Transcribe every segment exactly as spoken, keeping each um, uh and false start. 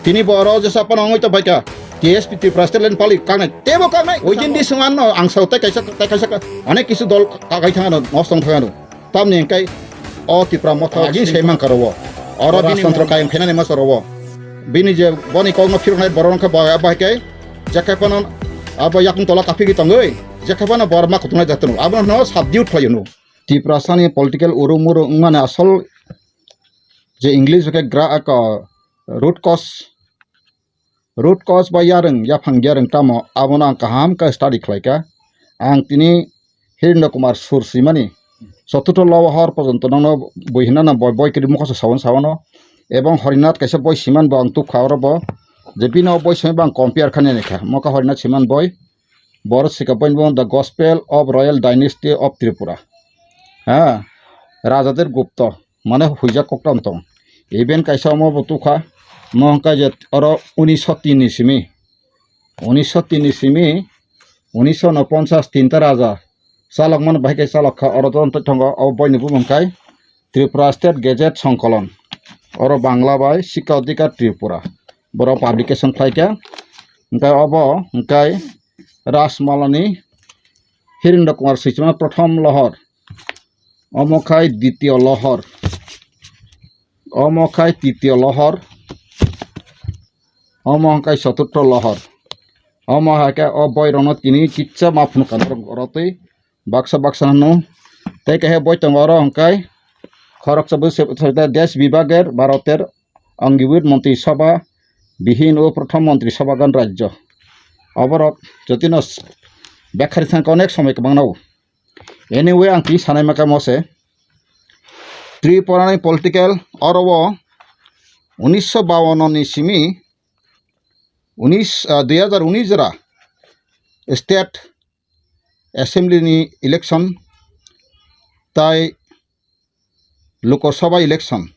Tini bo oro jesa phano wngwi tongbaikha. T S P Tripura State Level Public kaknai. Teibo kaknai. Within this one no ang sao tei kaisa, tei kaisa ka-, onek kisu dol ka-, kakai thangano, nosto wng thangano. Tamni hwnkhe o Tipra Motha agini sai mankha rowo. Oro bini rajtantro kayung khainani masa rowo. Bini je boni kokno phiroknai borok wngkha bo, abo hai khe jekhe phano abo yakung tola kaphigwi tongwi, jekhe phano bo oro ma kutungnai jaktwno. Abono hwno subdue khlaio hwno. Tiprasani political uru muru wngmani asol je English bai khe gra-, ko, root cause, root cause ba yarwng, yaphang yarwng tamo, abono ang kaham khe study khlaikha. Ang tini Hirendra Kumar Sur simani, choturtho lohor porjonto nono boi hinana boi, boi kiri mokhoso sawon sawano. Ebong Horinath kaisa boi siman bo ang tukha oro bo, je bino boi simi bo ang compare kha nini kha. Mokha Horinath siman boi, Borok sika bini bo The Gospel of Royal Dynasty of Tripura. Ha, Rajadir Gupta, mane huijak koktam tong. Even kaisa omo bo tukha, mo hwnkha je oro unisho tin ni simi. Unisho tin ni simi, unisho no ponchas tinta raja. Chalok mano bahai khe chalok kha, oro don tongo, o boini bumung khai. Tripura State Gazette Songkolon. Oro Bangla bai Sikka Odhikar Tripura. Borok publication khlai kha. Hwnkhe obo hwnkhe Rajmalani Hirendra Kumar Swichima prothom lohor. Omo khai ditiyo lohor. Omo khai titiyo lohor. Omo hwnkhe choturtho lohor. Omo hai khe o boirokno tini kitsa ma phunukha norok oro twi. Baksa baksa hwno. Tei kahe boi tongo oro hwnkhe khoroksa bo se, se, Desh Bibhager Bharoter Angibir Montri Sabha Bihin o Prothom Montri Sabha Gan Rajyo. Oborok jotino s-, bekhari thangkha onek somoi kwbangno. Anyway, ang twi sanai makha mose. Tripura ni political oro o unisho bawanno ni simi unis, ah, dui hazar unis jora state Assembly ni election tai Lok Sabha election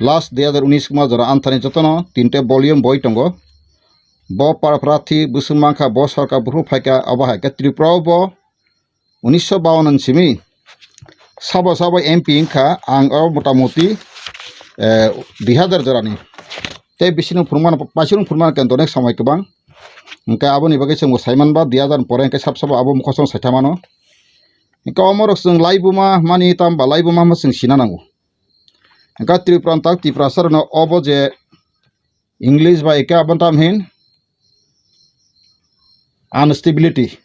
last dui hazar unis kuma jora anthani jotono tinte volume boi tongo. Bo pra-, prathi bwswk mankha, bo sorkar buphuru phaikha, abo hai khe Tripura o bo unisho bawanno ni simi sabo sabo M P wngkha, ang o motamoti, eh, dui hazar jorani. Tei bisino phunukmano, paisino phunukmano khe onek somoi kwbang. Hwnkhe aboni bagwi chwngbo saimanba, dui hazar ni pore hwnkhe sab sabo abo mokosong saithamano. Hwnkhe omorok chwng laibuma mani tamba laibuma hwnma chwng sina nango. Hwnkhe Tripura ni tak Tiprasa rokno obo je English bai khe abo tam hin unstability.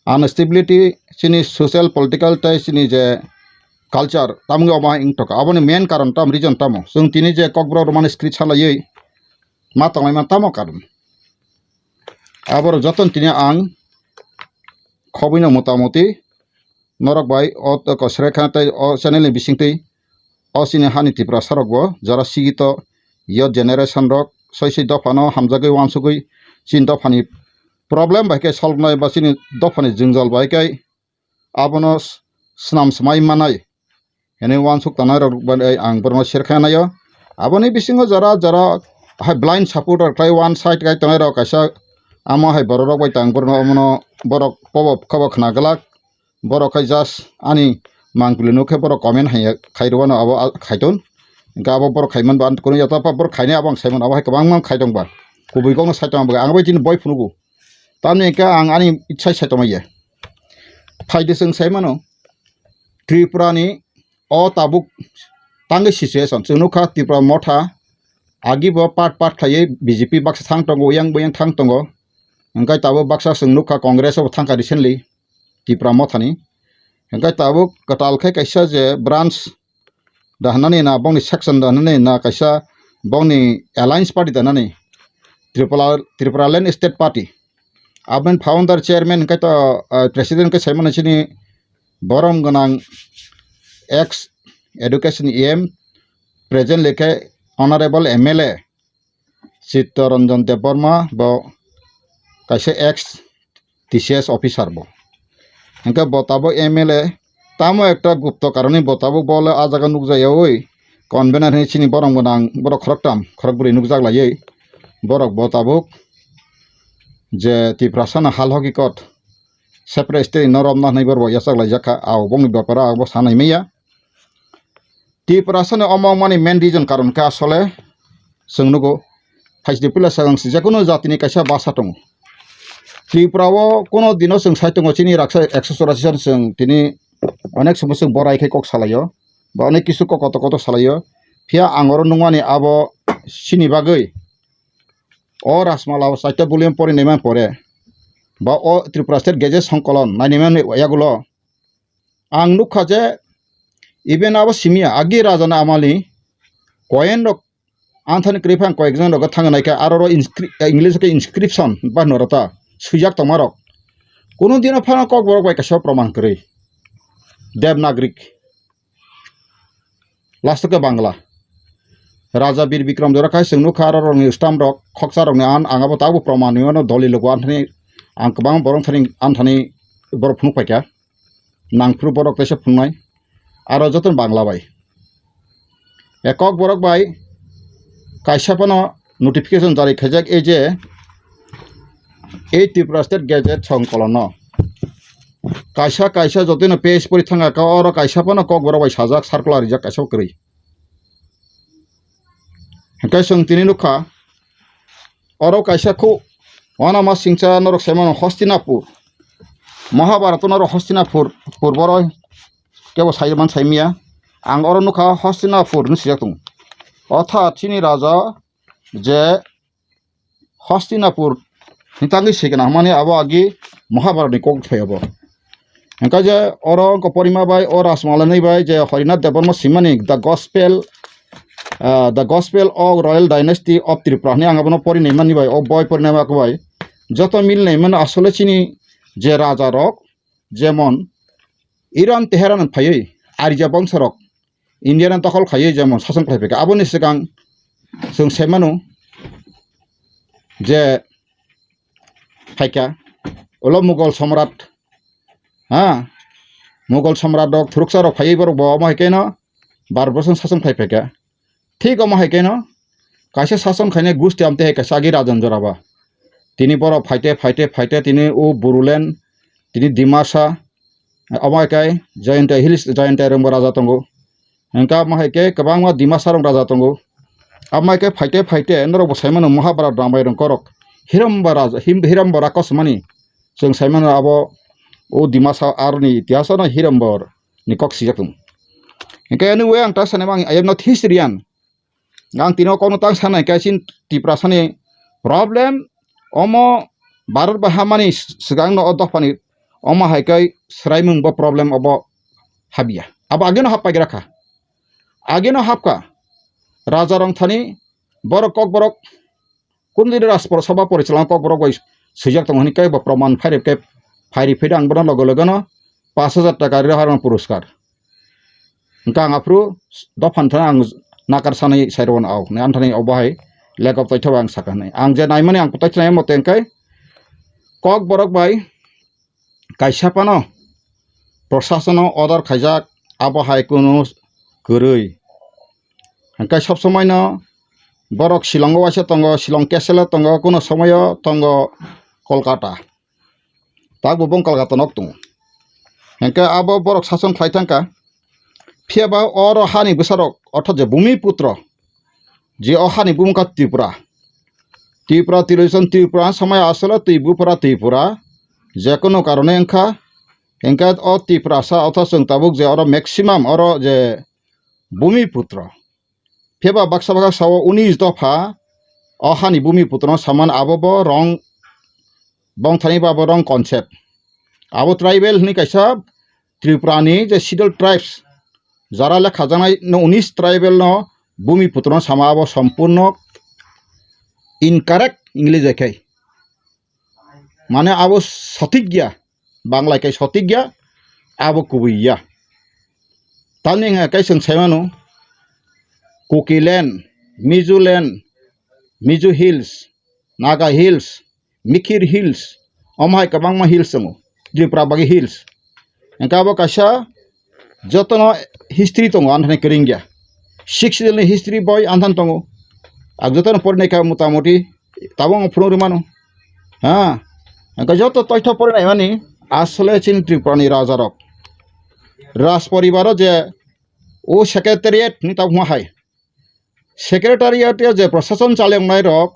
Unstability chini social, political tei chini je culture tamni omo hai wngtokha. Aboni main karon tam, reason tamo? Chwng tini je Kokborok Roman script salaiwi ma tonglaima tamo karon? Aborok jotono tini ang khobwino motamoti norok bai o toko srekha tei o channel ni bisingtwi o chini hani Tiprasa rok bo jora sigito youth generation rok soi soi dophano hamjagwi uansugwi chini dophani problem bai khe solve nai ba chini dophani jwngjal bai khe abono s-, snam swmai manai. Hwnwi uansuk tongnai rok bai ang borokno share khaina naio. Aboni bisingo jora jora hai blind support rok khlai one side khai tongnai rok kaisa amo hai borok rok bai tang borokno omono borok pobo khe bo khna glak. Borok khai just ani mangpili nuk khe borok comment hai khai rwano abo a-, khaiton. Hwnkhe abo borok khaiman ba kunu yato borok khainai abo ang saimano abo hai kwbangma khai tong ba. Kubui kokno sai tong ang bai tini boi phunugo. Tamni hwnkhe ang ani ichai sai tongmaya. Phaidi chwng saimano Tripura ni o tabuk tangwi situation chwng nukha Tipra Motha agi bo part part khlaiwi B J P baksa thang tongo, yang bo yang thang tongo. Hwnkhe tabuk baksa chwng nukha Congress o bo thangkha recently Tipra Motha ni. Hwnkhe tabuk kwtal khe kaisa je branch da hwnani na bongni section da hwnani na kaisa bongni alliance party da hwnani Tripura, Tripura Land State Party. Aboni founder chairman hwnkhe to, ah, president hwnkhe saimano chini borom gwnang ex education E M, presently khe honorable M L A Chittaranjan Debbarma bo kaisa ex T C S officer bo. Hwnkhe bo tabuk M L A tamo ekta gupto karoni bo tabuk bo le ah jaga nukjakyaui convener hinwi chini borom gwnang borok khoroktam khorokbrwi nukjaklaiwi borok bo tabuk je Tiprasano hal hokikot separate state no romna hwnwi borok bo yachaklaijak kha, ah bongni beparo ah bo sanai manya. Tiprasano omo wngmani main reason karon khe asole chwng nugo. Phaisni puila swkang se jekono jatini kaisa basa tongo. Tripura o kono dino chwng sai tongo chini raksa ekso chorasi jon chwng tini onek somoi chwng borai khe kok salaio ba onek kisu kok kotor kotor salaio. Phiya ang oro nungmani abo chini bagwi o Rajmala o chaita volume pori naimani pore ba o Tripura State Gazette Songkolon nainimani yagulo ang nukha je even abo simiya agi rajani amali coin rok anthani kwrwi phang koyekjon rok thangnaikha aro ro inscri-, English khe inscription ba norota swijak tongmarok. Kono dino phano kokborok bai kaisa proman kwrwi. Devanagari. Last khe Bangla. Raja Bir Bikram jora khai chwng nukha aro rokni stamp rok khoksa rokni an ang abo tabuk proman ni mano dolil rok anthani ang kwbang borok thani anthani borok phunuk paikha. Nangphuru borok teisa phunuknai. Aro jotono Bangla bai. E kokborok bai kaisa phano notification jari khaijak ei je ei Tripura State Gazette Songkolono. Kaisa kaisa jotono page pori thangkha oro kaisa phano kokborok bai sajak circular rijak kaisa kwrwi. Hwnkhe chwng tini nukha oro kaisa khu uanama singcha norok saimano Hostinapur. Mahabharata norok Hostinapur purboroi kebo saiman saimiya. Ang oro nukha Hostinapur hinwi swijak tongo. Orthat chini raja je Hostinapur ni tangwi sikena hwnmani abo agi Mahabharata ni kok thai abo. Hwnkhe je oro wngkha porima bai o Rajmala ni bai je Harinath Debbarma simani The Gospel, ah, The Gospel of Royal Dynasty of Tripura hinwi ang abono porinai mani bai o boi porinai bai joto milnai mano asole chini je raja rok jemon Iran Teheran phaiwi Arya bongsa rok India no dokhol khaiwi jemon sason khlai phaikha. Aboni swkang chwng sai mano je phaikha ulo Mughal Samrat, ha, Mughal Samrat rok thuruksa rok phaiwi borok bo omo hai khe no Bharat borso sason khlai phaikha. Thik omo hai khe no kaisa sason khainai gusti amte hai kaisa agi rajan jora ba. Tini borok phaite phaite phaite tini o Bodoland, tini Dimasa, omo hai khe Jaintia Hills, Jaintia rwngbo raja tongo. Hwnkhe omo hai khe kwbangma Dimasa rok raja tongo. Omo hai khe phaite phaite norok bo sai mano Mahabharata Ramayana rwng korok Hirambo raja, Him-, Hirambo rakos hwnmani chwng sai mano abo o Dimasa aroni itihas no Hirambo ni kok sijak tongo. Hwnkhe anyway ang ta sanai ma ang I am not historian. Ang tini o kokno tang sanai khe chini Tiprasani problem omo Bharat bai hamani swkangno o dophani omo hai khe swraimung bo problem obo habya. Abo ageno hap paigra kha. Ageno hapkha. Raja rong thani borok kokborok Kundini Rajpor Sabha Porichalona kokborok bai swijak tongo hwnwi khe bo proman phairwi khe phairwi phai ang bono loge loge no pash hajar taka rwi harang puruskar. Hwnkhe ang aphuru dophani thani ang nakar sanai sai rw-, no ang thani obo hai lekha toithobai ang sakha hwnwi. Ang je naimani ang toithobai mote hwnkhe kokborok bai kaisa phano prosasono order khaijak, abo hai kunu kwrwi. Hwnkhe sob somoino borok Shillongo waisa tongo, Shillong castle-o tongo, kuno somoio tongo Kolkata. Tabukbo bong Kolkata nok tongo. Hwnkhe abo borok sason khlai thangkha. Phiyaba oro hani bwsarok, orthat je Bhumiputro, je o hani bumung kha Tripura. Tripura, Tripura, Tripura, samaya asole Twi Bupura, Tripura, je kono karone wngkha, hwnkhe o Tiprasa, otho chwng tabuk je oro maximum oro je Bhumiputro. Phiyaba baksa baksa sao unis dopha o hani Bhumiputro no saman abo bo wrong, bongthani ba bo wrong concept. Abo tribal hwnwi kaisa Tripura ni je Scheduled Tribes jara lekha janai no unis tribal no Bhumiputro no sama abo sompurno incorrect English bai khai. Mane abo sothik ya, Bangla kai sothik ya, abo kubui ya. Tamni hwnka khe chwng sai mano, Kukiland, Mizoland, Mizo Hills, Naga Hills, Mikir Hills, omo hai kwbangma hills tongo, Tripura bagwi hills. Hwnkhe abo kaisa jotono history tongo, anthani kwrwngya. Sixth schedule ni history boi anthani tongo. Ang jotono porinai kha motamoti, tabuk ang phunuk rwmano. Ha? Hwnkhe joto toitho porinai mani asole chini Tripura ni raja rok. Raj poribaro je o secretariat ni tabuk ma hai. secretariat o je prosason chaloknai rok,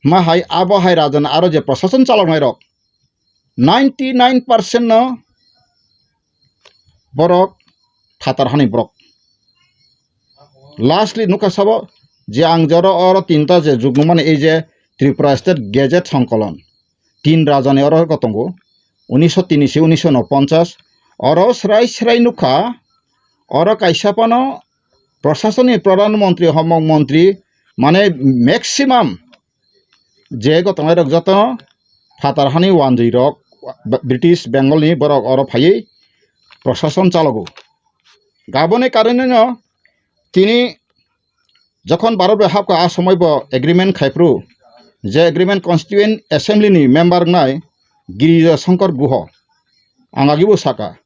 ma hai abo hai rajan aro je prosason chaloknai rok, ninety nine percent no borok phatar hani borok. Lastly nukha sabo je ang joro oro tinta je juknumani ei je Tripura State Gazette songkolon, tin rajani oro tongo, unisho tini se unisho no ponchas, oro srai srai nukha, oro kaisa phano prosasoni pradhan montri, homok montri, mane maximum je gotongnai rok jotono phatar hani wanjwi rok, British Bengal ni borok oro phaiwi prosason chalogo. Gaboni karinino tini jokhon Bharat bai hapkha, a somoi bo agreement khaiphru, je agreement Constituent Assembly ni member wngnai Girija Shankar Guha, ang agibo saka,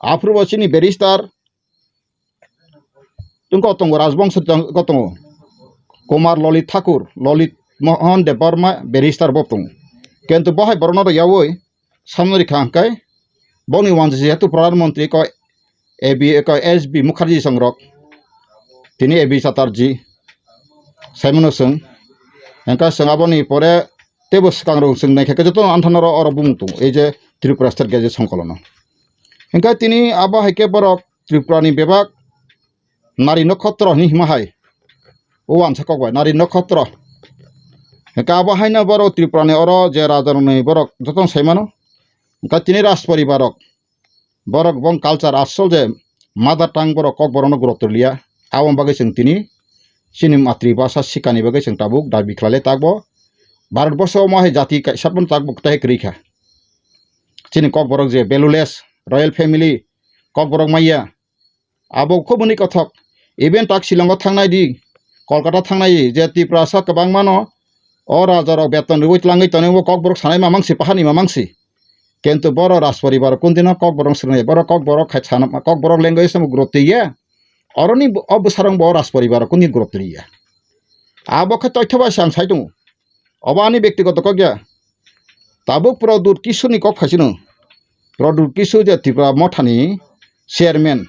aphuru bo chini barrister tungko tongo, Rajbongso tongko tongo, Kumar Lalit Thakur, Lalit Mohan Debbarma barrister bo tongo. Kintu bo hai borokno rwyaui samno rikha hwnkhe boni wanjwi jehetu Pradhan Mantri ko A B ko S B Mukherjee songrok, tini A B Chatterjee saimano chwng, hwnkhe chwng aboni pore teibo swkang rok chwng naikha khe jotono anthano oro bumung tongo ei je Tripura State Gazette songkolono. Hwnkhe tini abo hai khe borok Tripura ni bebak nari nokhotro hinwi hima hai. O wansa kok bai nari nokhotro. Hwnkhe abo haino borok Tripura ni oro je raja rokni borok jotono sai mano. Hwnkhe tini Rajporibar rok, borok bong culture asol je mother tongue borok Kokborok no gurotto liya. Aboni bagwi chwng tini chini matri bhasha sikani bagwi chwng tabuk dabi khlai lai takbo. Bharat borsho omo hai jati kaisa phano takbo kwtai kwrwi kha. Chini Kokborok je valueless, royal family, Kokborok maya. Abo khoboni kothok. Even tak Shillongo thangnai di, Kolkata thangnai je Tiprasa kwbangmano o rajarok beton rwui tlangwi tonwi o Kokborok sanai mamang si, pahani mamang si. Kintu boro Rajporibar kundino Kokborok swrwngnai, boro Kokborok khai sana, Kokborok language no grotwi ya. Oroni bo, o bwsarok bo Rajporibar kundi grotwi ya. Abo khe toitho bai se ang sai tongo. Obo ani bektigoto kok ya. Tabuk Pradyut Kishore ni kok phaisino. Pradyut Kishore je Tipra Mothani chairman.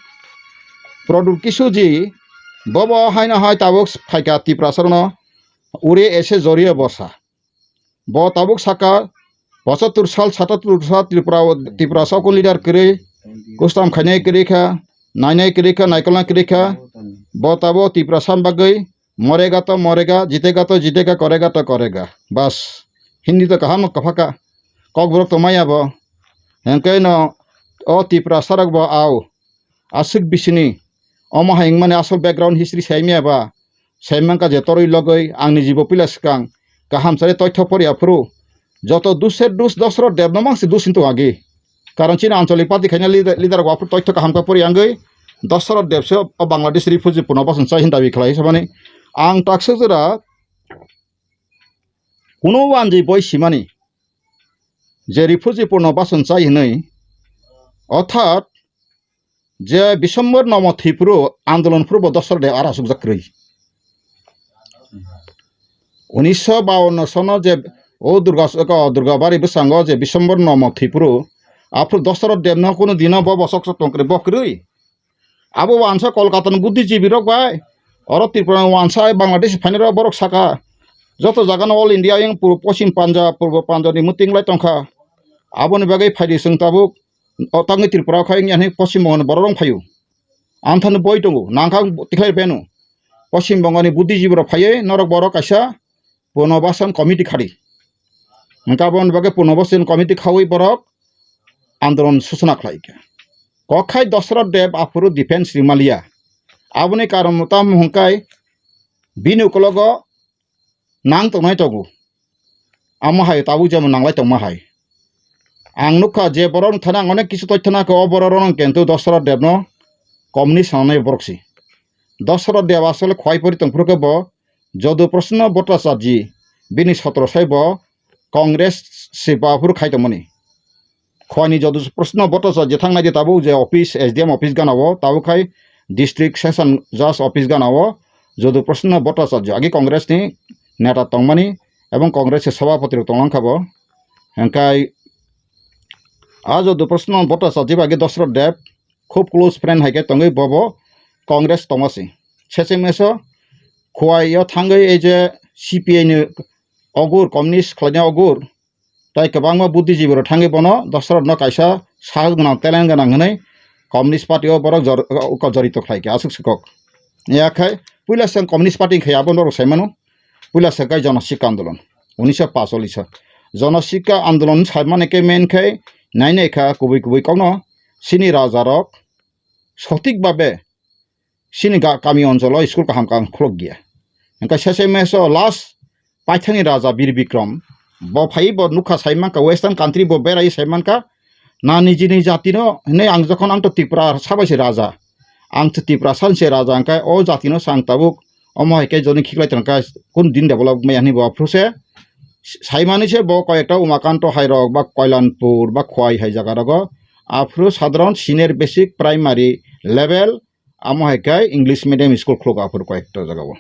Pradyut Kishore ji bobo haino hai tabuk phaikha Tiprasarokno ure ese joriye borsa. Bo tabuk saka pochattor sal, satattor sal Tripura, Tiprasa kok leader kwrwi kustam khainai kwrwi kha, nainai kwrwi kha, naikolnai kwrwi kha. Bo tabuk Tiprasa bagwi Morega to morega, jitega to jitega, korega to korega. Bas. Hindi to kaham no kaphaka. Kokborok to maya bo. Hengke no o Tiprasa rok bo au. Aswk bisini. Omo hai wngmani asol background history sai maya ba. Sai manka je toroi logoi ang ni jibo pila swkang. Kaham sari toitho pori aphuru. Joto dusher dus Dosrot Dev no mangsi dus hinto agi. Karon chini anchalik party khaina leader, leader rok aphuru toitho kaham khe pori angwi Dosrot Dev se o Bangladesh refugee Purno Basan chai hin dabi khlai samani. Ang taksa jora kuno wanjwi boi simani je refugee Purno Basan chai hinwi, orthat je Biswambor Nomo thwipro andolon phuru bo Dosrot Dev ara asukjak kwrwi. Unisho bawanno sono je o Durga, o Durga bari bwskango je Biswambor Nomo thwipro, aphuru Dosrot Dev no kunu dino bo bosok sok tong kwrwi, bo kwrwi. Abo wansa Kolkata ni buddhijibi rok bai, oro Tripura ni wansa Bangladesh phainai rok borok saka, joto jaga no All India yang pur-, Poschim Punjab, Purbo Punjab ni muting lai tongkha. Aboni bagwi phaidi chwng tabuk o tangwi Tripura o khai wngya hinwi Poschim Bongo ni borok rok phaio. Anthani boi tongo, nangkha tikhlai beno. Poschim Bongo ni buddhijibi rok phaiwi norok borok kaisa Punobasan committee khadi. Hingke aboni bagwi Punobasan committee khawi borok andolon susuna khlai kha. Kok khai Dosrot Dev aphuru defense rimaliya. Aboni karon tamo hingkai bini ukologo nang tongnai tongo. Amo hai tabuk jemon nanglai tongma hai. Ang nukha je borok thani ang onek kisu toithana khe o borok rok kintu Dosrot Dev no komni sanai borok si. Dosrot Dev asole khwai pori tongphuru khe bo Jodu Prasna Bhattacharjee bini sotro sai bo Congress si baphuru khai tongmani. Khwani Jodu Prasna Bhattacharjee thangnai di tabuk je office, S D M office gana o, tabuk khai district session judge office gana o Jodu Prasna Bhattacharjee agi Congress ni neta tongmani ebong Congress ni sabhapati rok tonglang kha bo. Hingkai a Jodu Prasna Bhattacharjee bai agi Dosrot Dev khub close friend hai khe tongwi bobo Congress tongma si. Sese meso Khowai o thangwi ei je C P I ni ogur, communist khlainai ogur, tai kwbangma buddhijibi rok thangwi bono Dosarot no kaisa sal gwnang, talent gwnang hwnwi communist party o borok jor-, o, o, jorito khlai kha, aswk swkok. Yakhai puila se communist party khai abo norok sai mano, puila se kai Jonosikka Andolon, unisho pacholis o. Jonosikka Andolon sai mani khe main khai nai nai kha kubui kubui kokno chini raja rok sothik babe chini ga-, kami oncholo school kaham kaham khuluk ya. Hingke sese meso last paithani raja Bir Bikram, bo phai bo nukha sai mankha, western country bo berai sai mankha, na nijini jatino hinui ang jokhon ang to Tripura sabai se raja, ang to Tripura san se raja, hingke o jatino sang tabuk omo hai khe joni khiklai tongkha, kun din develop maya hinui bo aphuru se saimani se bo koyekta Umakanto hai rok ba Koilanpur ba Khowai hai jaga rogo aphuru sadharon senior basic primary level, amo hai khe English medium school khuluk aphuru koyekta jaga o.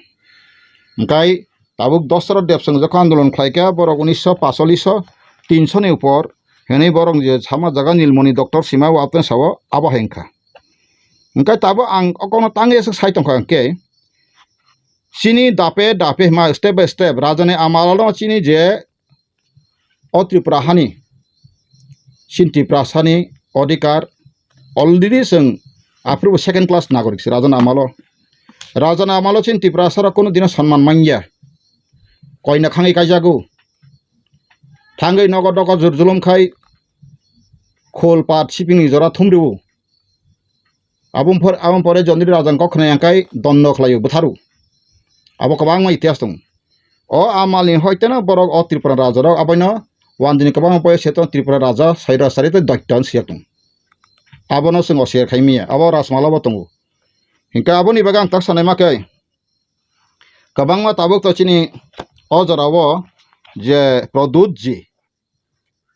Hingkai tabuk Dosarot Debsong jokho andolon khlai kha borok unisho pacholis o, tinsho ni upor hinui borok je sama jaga Nilmoni doctor sima o apni sao abo hai wngkha. Hingkai tabuk ang o kokno tangwi aswk sai tongkha hingke, chini dape dape ma step by step rajani amalo no chini je o Tripura hani, chini Tiprasani odhikar already chwng aphuru bo second class nagorik se rajani amalo. Rajani amalo chini Tiprasarok kunu dino sonman manya. Koina khangwi kaijago. Thangwi nogo dogo jur julum khai khol pat sipingni jora thumriwo. Aboni por-, aboni pore Jondri Rajang kok khwnai angkai dondo khlaio bwtharu. Abo kwbangma itihas tongo. O amalni hoiteno borok o Tripura rajarok aboino wandini kwbangma poyo seto Tripura raja saira sari tei doittan siyak tongo. Abono chwng osiyar khai miya, abo Rajmala bo tongo. Hinkhe aboni bagwi ang tak sanai ma khe, kwbangma tabuk to chini o jorao je Pradyut ji,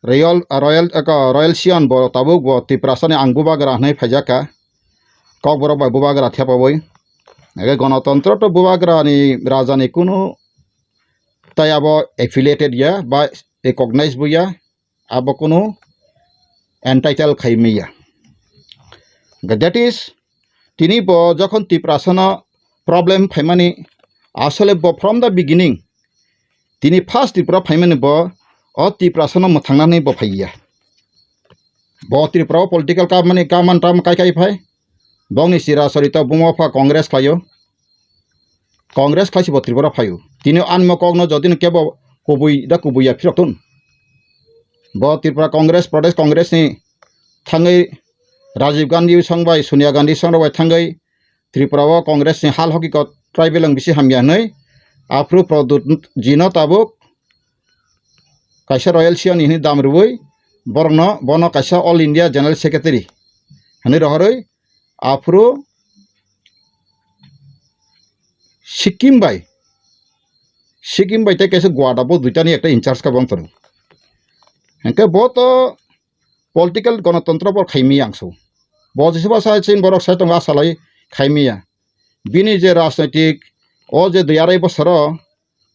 Royal, Royal, eko, Royal Sion bo tabuk bo Tiprasani ang bubagra hwnwi phaijak kha. Kokborok bai bubagra thepawi. Eke Gonotontro to bubagrani rajani kunu tai abo affiliated ya ba recognize bo ya. Abo kunu entitle khai maya. That is, tini bo jokhon Tiprasano problem phaimani, asole bo from the beginning, tini first Tripura phaimani bo o Tiprasano mwthangnani bo phaiya. Bo Tripura o political kamani kaman tam kai kai phai. Bongni chira chorito buma pha Congress khlaio. Congress khlaisi bo Tripura phaio. Tini ani mo kokno jodi no kebo kubui da kubui ya phirok tun. Bo Tripura Congress, Pradesh Congress ni thangwi Rajiv Gandhi song bai, Sonia Gandhi song rok bai thangwi Tripura o Congress ni hal hoki ko tribal ang bisi hamya hwnwi aphuru Pradyut jino tabuk kaisa Royal Sion ni hwnwi dam rwui borokno bono kaisa All India General Secretary hwnwi rohorwi aphuru Sikkim bai, Sikkim bai tei kaisa Gwada bo duitani ekta in charge ka bong tongo. Hingke bo to political gonotontro bo khaimi yang so. Bo jesa ba sa chin borok sai tongo asalai khaimi ya. Bini je rajnaitik o je dui arai bosoro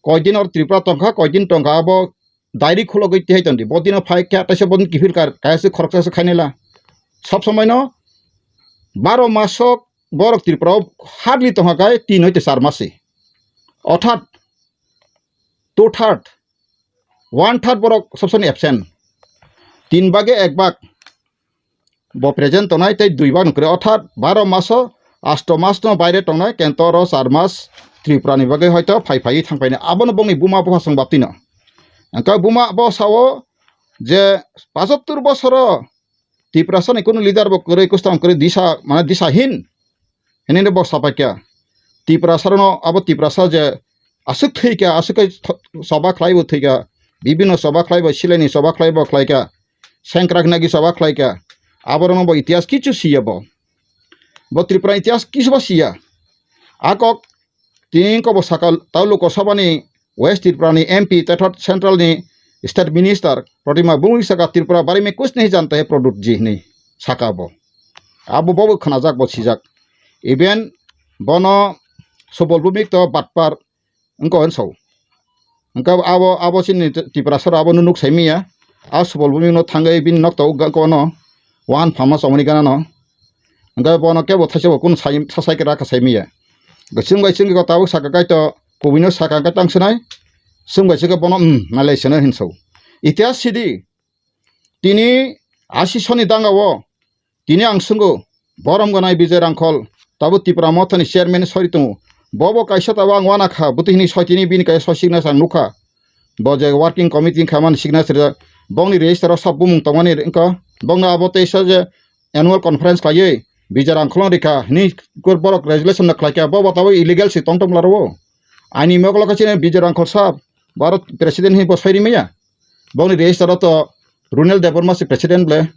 koidin or Tripura tongkha, koidin tongkha abo diary khulogwi tihai tondi. Bodino phai khe ataisa bodin kiphil kar, kaya se khoroksa se khainai la. Sob somoi no baro maso borok Tripura o hardly tongkha kai tin hoite char masi. Orthat two third, one third borok sob somoi absent. Tin bage ek bag bo present tongnai tei dui bag nukre, orthat baro maso asto mas no baire tongnai, kento oro char mas Tripura ni bagwi hoito phai phai thang painai. Abono bongni buma bupha song baptino. Hingke buma bo sao je pachottor bosoro Tiprasa ni kunu leader bo kwrwi kustam kwrwi disa, mane disahin. Hinui bo sapai kha. Tiprasa no abo Tiprasa je aswk thwi kha, aswk khe tho-, choba khlai bo thwi kha. Bibino choba khlai bo, silaini choba khlai bo khlai kha. Sengkrak nagi choba khlai kha. Aborokno bo itihas kichu siya bo. Bo Tripura itihas kisu ba siya. A kok tini kok bo saka tau Lok Sabha ni West Tripura ni M P tei thot Central ni State Minister Protima Bungwi saka Tripura bari mein kuch nahi janta hai Pradyut ji hinui saka bo. Abo bo khwnajak bo sijak. Even bono Subal Bhumik to batpar wngkha hwn sao. Hingke abo, abo chini Tiprasa rok abono nuk sai manya. A Subal Bhumik no thangwi bini nok tabuk ga kono wahan phalma chongmani gana no. Hingke bono kebo thaisa bo kunu sai, sa sai khe rakha sai manya. Chwng bai chwng khe tabuk saka kaitor kubui no saka khe tang swnai. Chwng bai chwng khe bono, um, nalai swnai hinwi sao. Itihas sidi, tini asi soni danga o tini ang swngo, borom gwnai Bijay Rangkhol, tabuk Tipra Mothani chairman sori tongo. Bobo kaisa tabuk ang uanakha, bwtwi hinwi soi tini bini kaisa soi signature ang nukha. Bo je working committee wngkha mani signature rijak. Bongni register o sab bumung tongmani wngkha. Bongno abo teisa je annual conference khlaiwi Bijay Rangkhol no rikha hinwi borok resolution no khlaikha. Bobo tabuk illegal se tongtong laro o. Aini mokolo khe chini Bijay Rangkhol sab, Bharat president hinwi bo soi rimaya. Bongni register o to Runel Debbarma se president ble.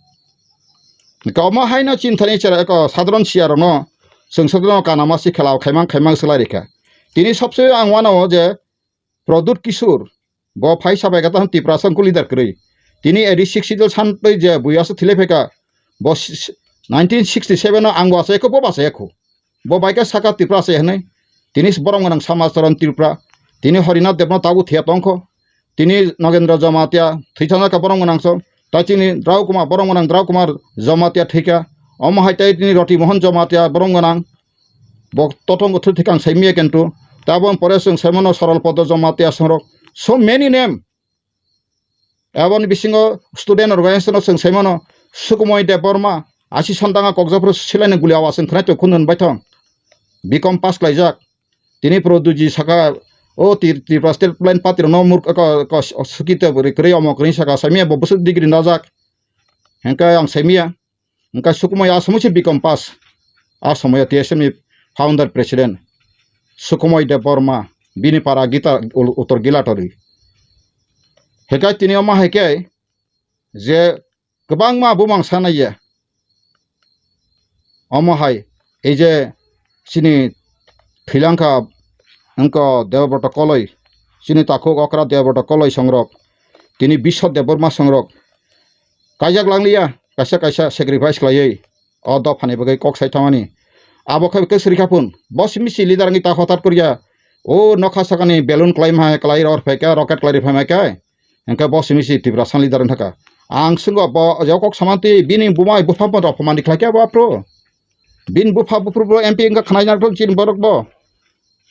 Omo haino chini thani chera eko sadharon siya rokno, chwng sadharon kanama si khelao khaimang khaimang swlai rikha. Tini sobse ang uanao je Pradyut Kishore, bo phai sabai kha tamo Tiprasa wngkha leader kwrwi. Tini eighty six schedule san twi je buya se thilai phaikha, bo si-, si-, nineteen sixty seven o ang bo achai kho, bo bo achai kho. Bo bai khe saka Tiprasa hinwi. Tini borom gwnang Samacharan Tripura. Tini Harinath Debno tabuk thwiya tongkho. Tini Nogendra Jamatia thwi thangjakha borom gwnang so. Tai chini Drau Kumar, borom gwnang Drau Kumar Jamatia thwikha. Omo hai tai tini Roti Mohan Jamatia borom gwnang. Bo totong go thwi thwikha ang saimaya kintu. Tabon pore chwng saimano Saral Podo Jamatia songrok. So many name. Aboni bisingo student organization o chwng saimano Sukumoi Debbarma, Asison Danga Kokjapro silaini guli awas wng khwnai tong khunun baithong. B Com pass khlaijak. Tini Pradyutji saka, o Tri-, Tripura State Plan Party rokno mur-, ko-, ko-, sukita bwrwi kwrwi omo kwrwi saka saimaya bo bwswk degree najak. Hengkhe ang saimaya. Hingke Sukumoi a somoise B Com pass. A somoyo T S M ni founder president Sukumoi Debbarma, bini para Gita Ul-, Uttor Gilatori. Hekai tini omo hai khe je kwbangma bumang sanaiya. Omo hai ei je chini thwilangkha wngkha Debabrata Koloi, chini takhuk okra Debabrata Koloi songrok, tini Biswa Debbarma songrok, kaijak langliya, kaisa kaisa sacrifice khlaiwi o dophani bagwi kok sai thangmani. Abo khe khe srikha phun, bo simi si leader wngwi ta hothat koriya, o nokha sakani balloon khlai ma hai khlai rw phaikha, rocket khlai rw phaimai khe, hingkhe bo simi si Tiprasa leader wngkha. Ang swngo bo o kok samantwi bini buma bupha bo dophani khlaikha bo aphuru. Bini bupha buphuru bo M P wngkha khnai nangkhe chini borok bo.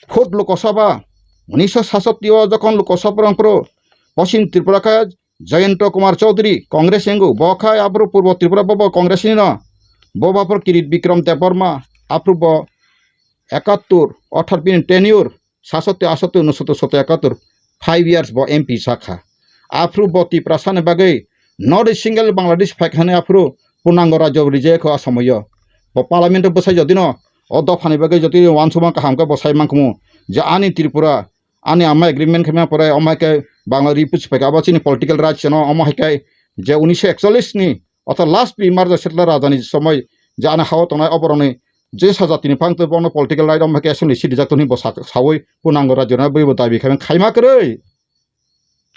Khud Lok Sabha, unisho sasatti o jokhon Lok Sabha rang phuru, Poschim Tripura khe Jayanta Kumar Chaudhary, Congress ni wngwi, bo khe aphuru Purbo Tripura bo, bo Congress ni no. Bo, bo aphuru Kirit Bikram Debbarma, aphuru bo ekattor, orthat bini tenure, sasatti, asatti, unasatti, sotto, ekattor, five years bo M P sakha. Aphuru bo Tiprasa ni bagwi, not a single Bangladesh phaikha hinwi aphuru purnango rajyo rijak kho a somoyo. Bo parliament o bwsai jodi no, o dophani bagwi jodi uansukma kaham khe bo sai mankhumu, je ani Tripura, ani ama agreement khaima pore omo hai khe Bangla riputs phaikha, abo chini political rights no, omo hai khe je unisho ekchollish ni, otho last emergency settler raja ni somoi je ani hao tongnai oboroni je sajatini phang twi bono political right omo hai khe assembly seat rijak toni bo sak-, sawi purnango rajyo no bwi bo dabi khaima, khaima kwrwi,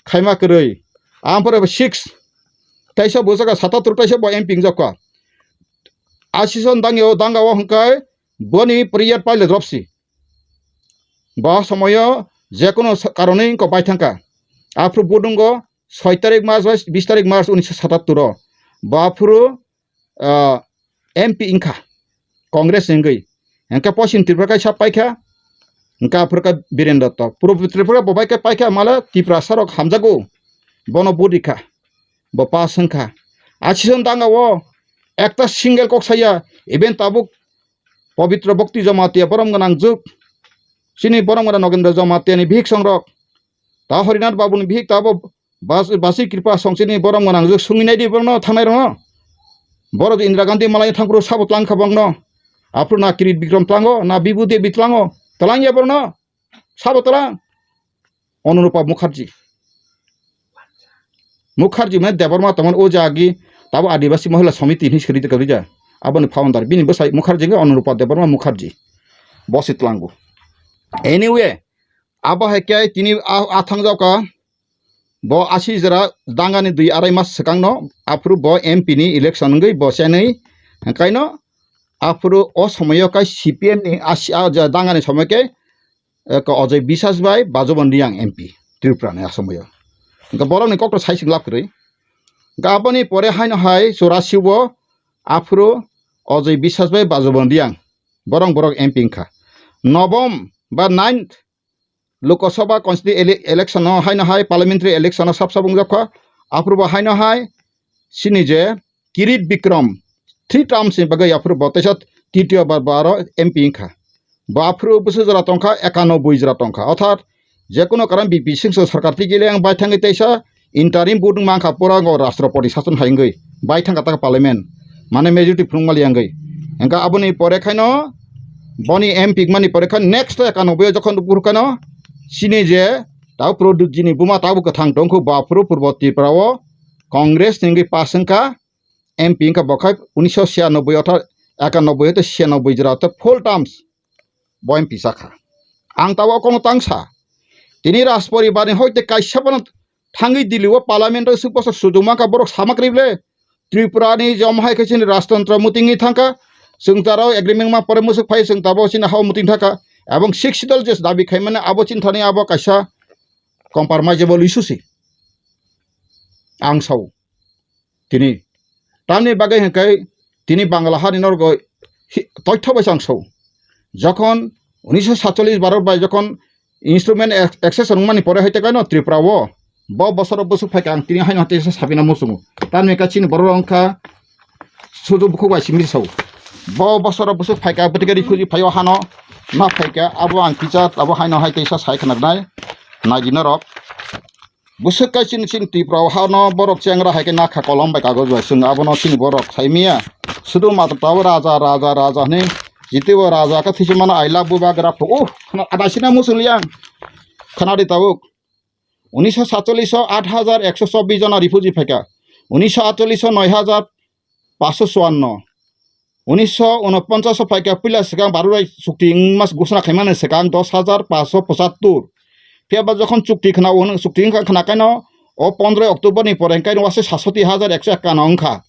khaima kwrwi. Ampore bo six, kaisa bo jaga satattor kaisa bo M P wngjakha. Asison dangyo, danga o hwnkhe boni prayer paile dropsi. Bo somoyo jekono sa-, karonwi wngkha bai thangkha. Aphuru budungo soi tarik March bai bis tarik March unisho satattor o. Bo aphuru, ah, M P wngkha Congress ni wngwi. Hingkhe Poschim Tripura kaisa paikha, hingkhe aphuru khe Biren Dotto. Purbo Tripura bo bai khe paikha male Tiprasa rok hamjago. Bono vote rikha. Bo pass wngkha. Asison danga o ekta single kok saya, even tabuk Pabitra Bhakti Jamatia borom gwnang juk. Chini borom gwnang Nogendra Jamatia ni bihik songrok. Ta Harinath Babu ni bihik ta bo bas-, basi kripa song chini borom gwnang juk sungwi naidi borokno thangnai rokno. Borok Indira Gandhi malai thangphuru sabo tlang kha bongno. Aphuru na Kirit Bikram tlango, na Bibhu Devi tlango. Tlang ya borokno. Sabo tlang. Anurupa Mukherjee. Mukherjee mane Debbarma tongmani o jagwi tabo Adibasi Mohila Samiti hinwi suri kwrwija. Aboni founder bini bwsai Mukherjee wngkha Anurupa Debbarma Mukherjee. Bo se tlango. Anyway, abo hai khe tini a, a thangjak kha. Bo asi jora dangani dui arai mas swkangno aphuru bo M P ni election wngwi bo chenwi hwnkhaino aphuru o somoyo khe C P M ni asi, a, ja, dangani somoy khe eh, ko Ajay Biswas bai Bajuban Riyang M P Tripura ni asomoyo. Hingke borok ni kokto sai sing lab kwrwi. Hingke aboni pore haino hai chorasi o aphuru Ajay Biswas bai Bajuban Riyang borok borok M P wngkha. nobom ba ninth Lok Sabha constituency ele-, election o haino hai parliamentary election o sab sab wngjak kha. Aphuru bo haino hai chini je Kirit Bikram three terms ni bagwi aphuru bo teisa titiyo bar bo aro M P wngkha. Bo aphuru bwswk jora tongkha, ekanoboi jora tongkha. Orthat jekunu karon B P Singh sarkar twi kile ang bai thangwi teisa interim vote wngma wngkha pura go Rashtrapati sason hai wngwi bai thangkha ta parliament, mane majority phunukma liya wngwi. Hingkha aboni pore khaino boni M P wngmani pore khaino next ekanoboi o jokhon bukhuk khaino chini je tabo Pradyut jini buma tabo kwthang tongkhu bo aphuru Purbo Tripura o Congress ni wngwi pass wngkha, M P wngkha bo khai unisho siyanoboi orthat ekanoboi hoite siyanoboi jora orthat full terms bo M P sakha. Ang tabuk okono tangsa. Tini Rajporibar ni hoite kaisa bono thangwi Delhi o parliament o swk bosor sujuma kha borok sama kwrwi ble. Tripura ni jom hai khe chini rajtantro muting ni thangkha. Chwng taro agreement ma pore musuk phai chwng tabo chini hao muting thangkha. Ebong six schedule je dabi khaimani abo chini thani abo kaisa compromisable issue si. Ang sao. Tini. Tamni bagwi hwnkhe tini Bangla hani norgo hi-, toitho bai chang sao. Jokhon unisho satcholish Bharat bai jokhon instrument ex-, access wngmani pore hai tekaino Tripura o bo bosoro bwswk phaikha ang tini haino hate sabina muchungo. Tamni ka chini borok wngkha sudu bukhuk bai simi sao. Bo bosoro bwswk phaikha bwtwi refugee phaio hano na phaikha abo ang kisa abo haino hai teisa sai khwnaknai nagina rok. Bwswk kai chini, chini Tripura o hano borok chengra hai khe nakha kolom bai kagoj bai chwng abono chini borok sai miya. Sudu matwr tabuk raja, raja, raja hinwi jitibo raja khe thwisimano I love Bubagra phu. Uh, khna-, adaisina muchung liya ang. Khna di tabuk. Unisho satcholish o aat hajar ekso chobbish jona refugee phaikha. Unisho atcholish o noi hajar paanch sho chuanno. Unisho unoponchas o phaikha puila swkang Bharat bai chukti wngma ghosona khaimani swkang dos hajar paanch sho pochattor. Phiya ba jokhon chukti khna, chukti wngkha khna kaino o pondroi October ni pore hwnkhe wasai satsoti hajar ekso ekkanno wngkha.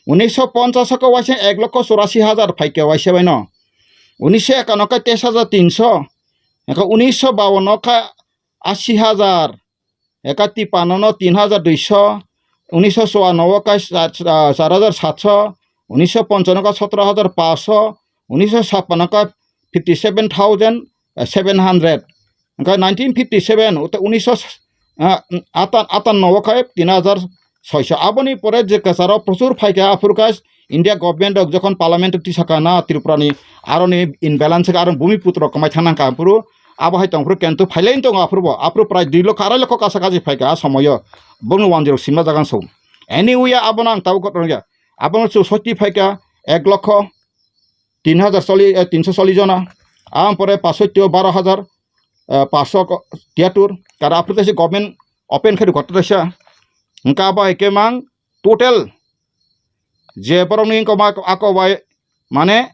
Unisho ponchas o khe waisa ek lokho chorasi hajar phaikha waisa baino. Unisho ekanno khe teis hajar tinsho. Hwnkhe unisho bawanno khe ashi hajar, eka tipanno no tin hajar duisho, unisho chuanno o khe cha-, cha-, char hajar satsho, unisho ponchonno khe sotro hajar paanch sho, unisho chappanno khe fifty seven thousand seven hundred, hwnkhe nineteen fifty seven, uta unisho, ah, ata-, atanno o khe tin hajar soiso. Aboni pore je kwcharo prochur phaikha, aphuru khe India government rok jokhon parliament o tisakha na Tripura ni aroni imbalance khe aro bumiputro kwmai thang nangkha aphuru abo hai tongphuru kintu phailai tongo aphuru bo aphuru prai dui lokho arai lokho kasa kaji phaikha a somoyo bongni wanjwirok simna jagan song. Anyway abono ang tabuk kotor ya abono chusoti phaikha ek lokho tin hajar choli, eh, tinsho chollish jona. Ang pore pasotti o baro hajar, eh, paanch sho ko-, tiyatur. Kara aphuru tei se government open khe rwkha tei se. Hwnkha abo hai khe mang total je borokni wngkha ma ako bai mane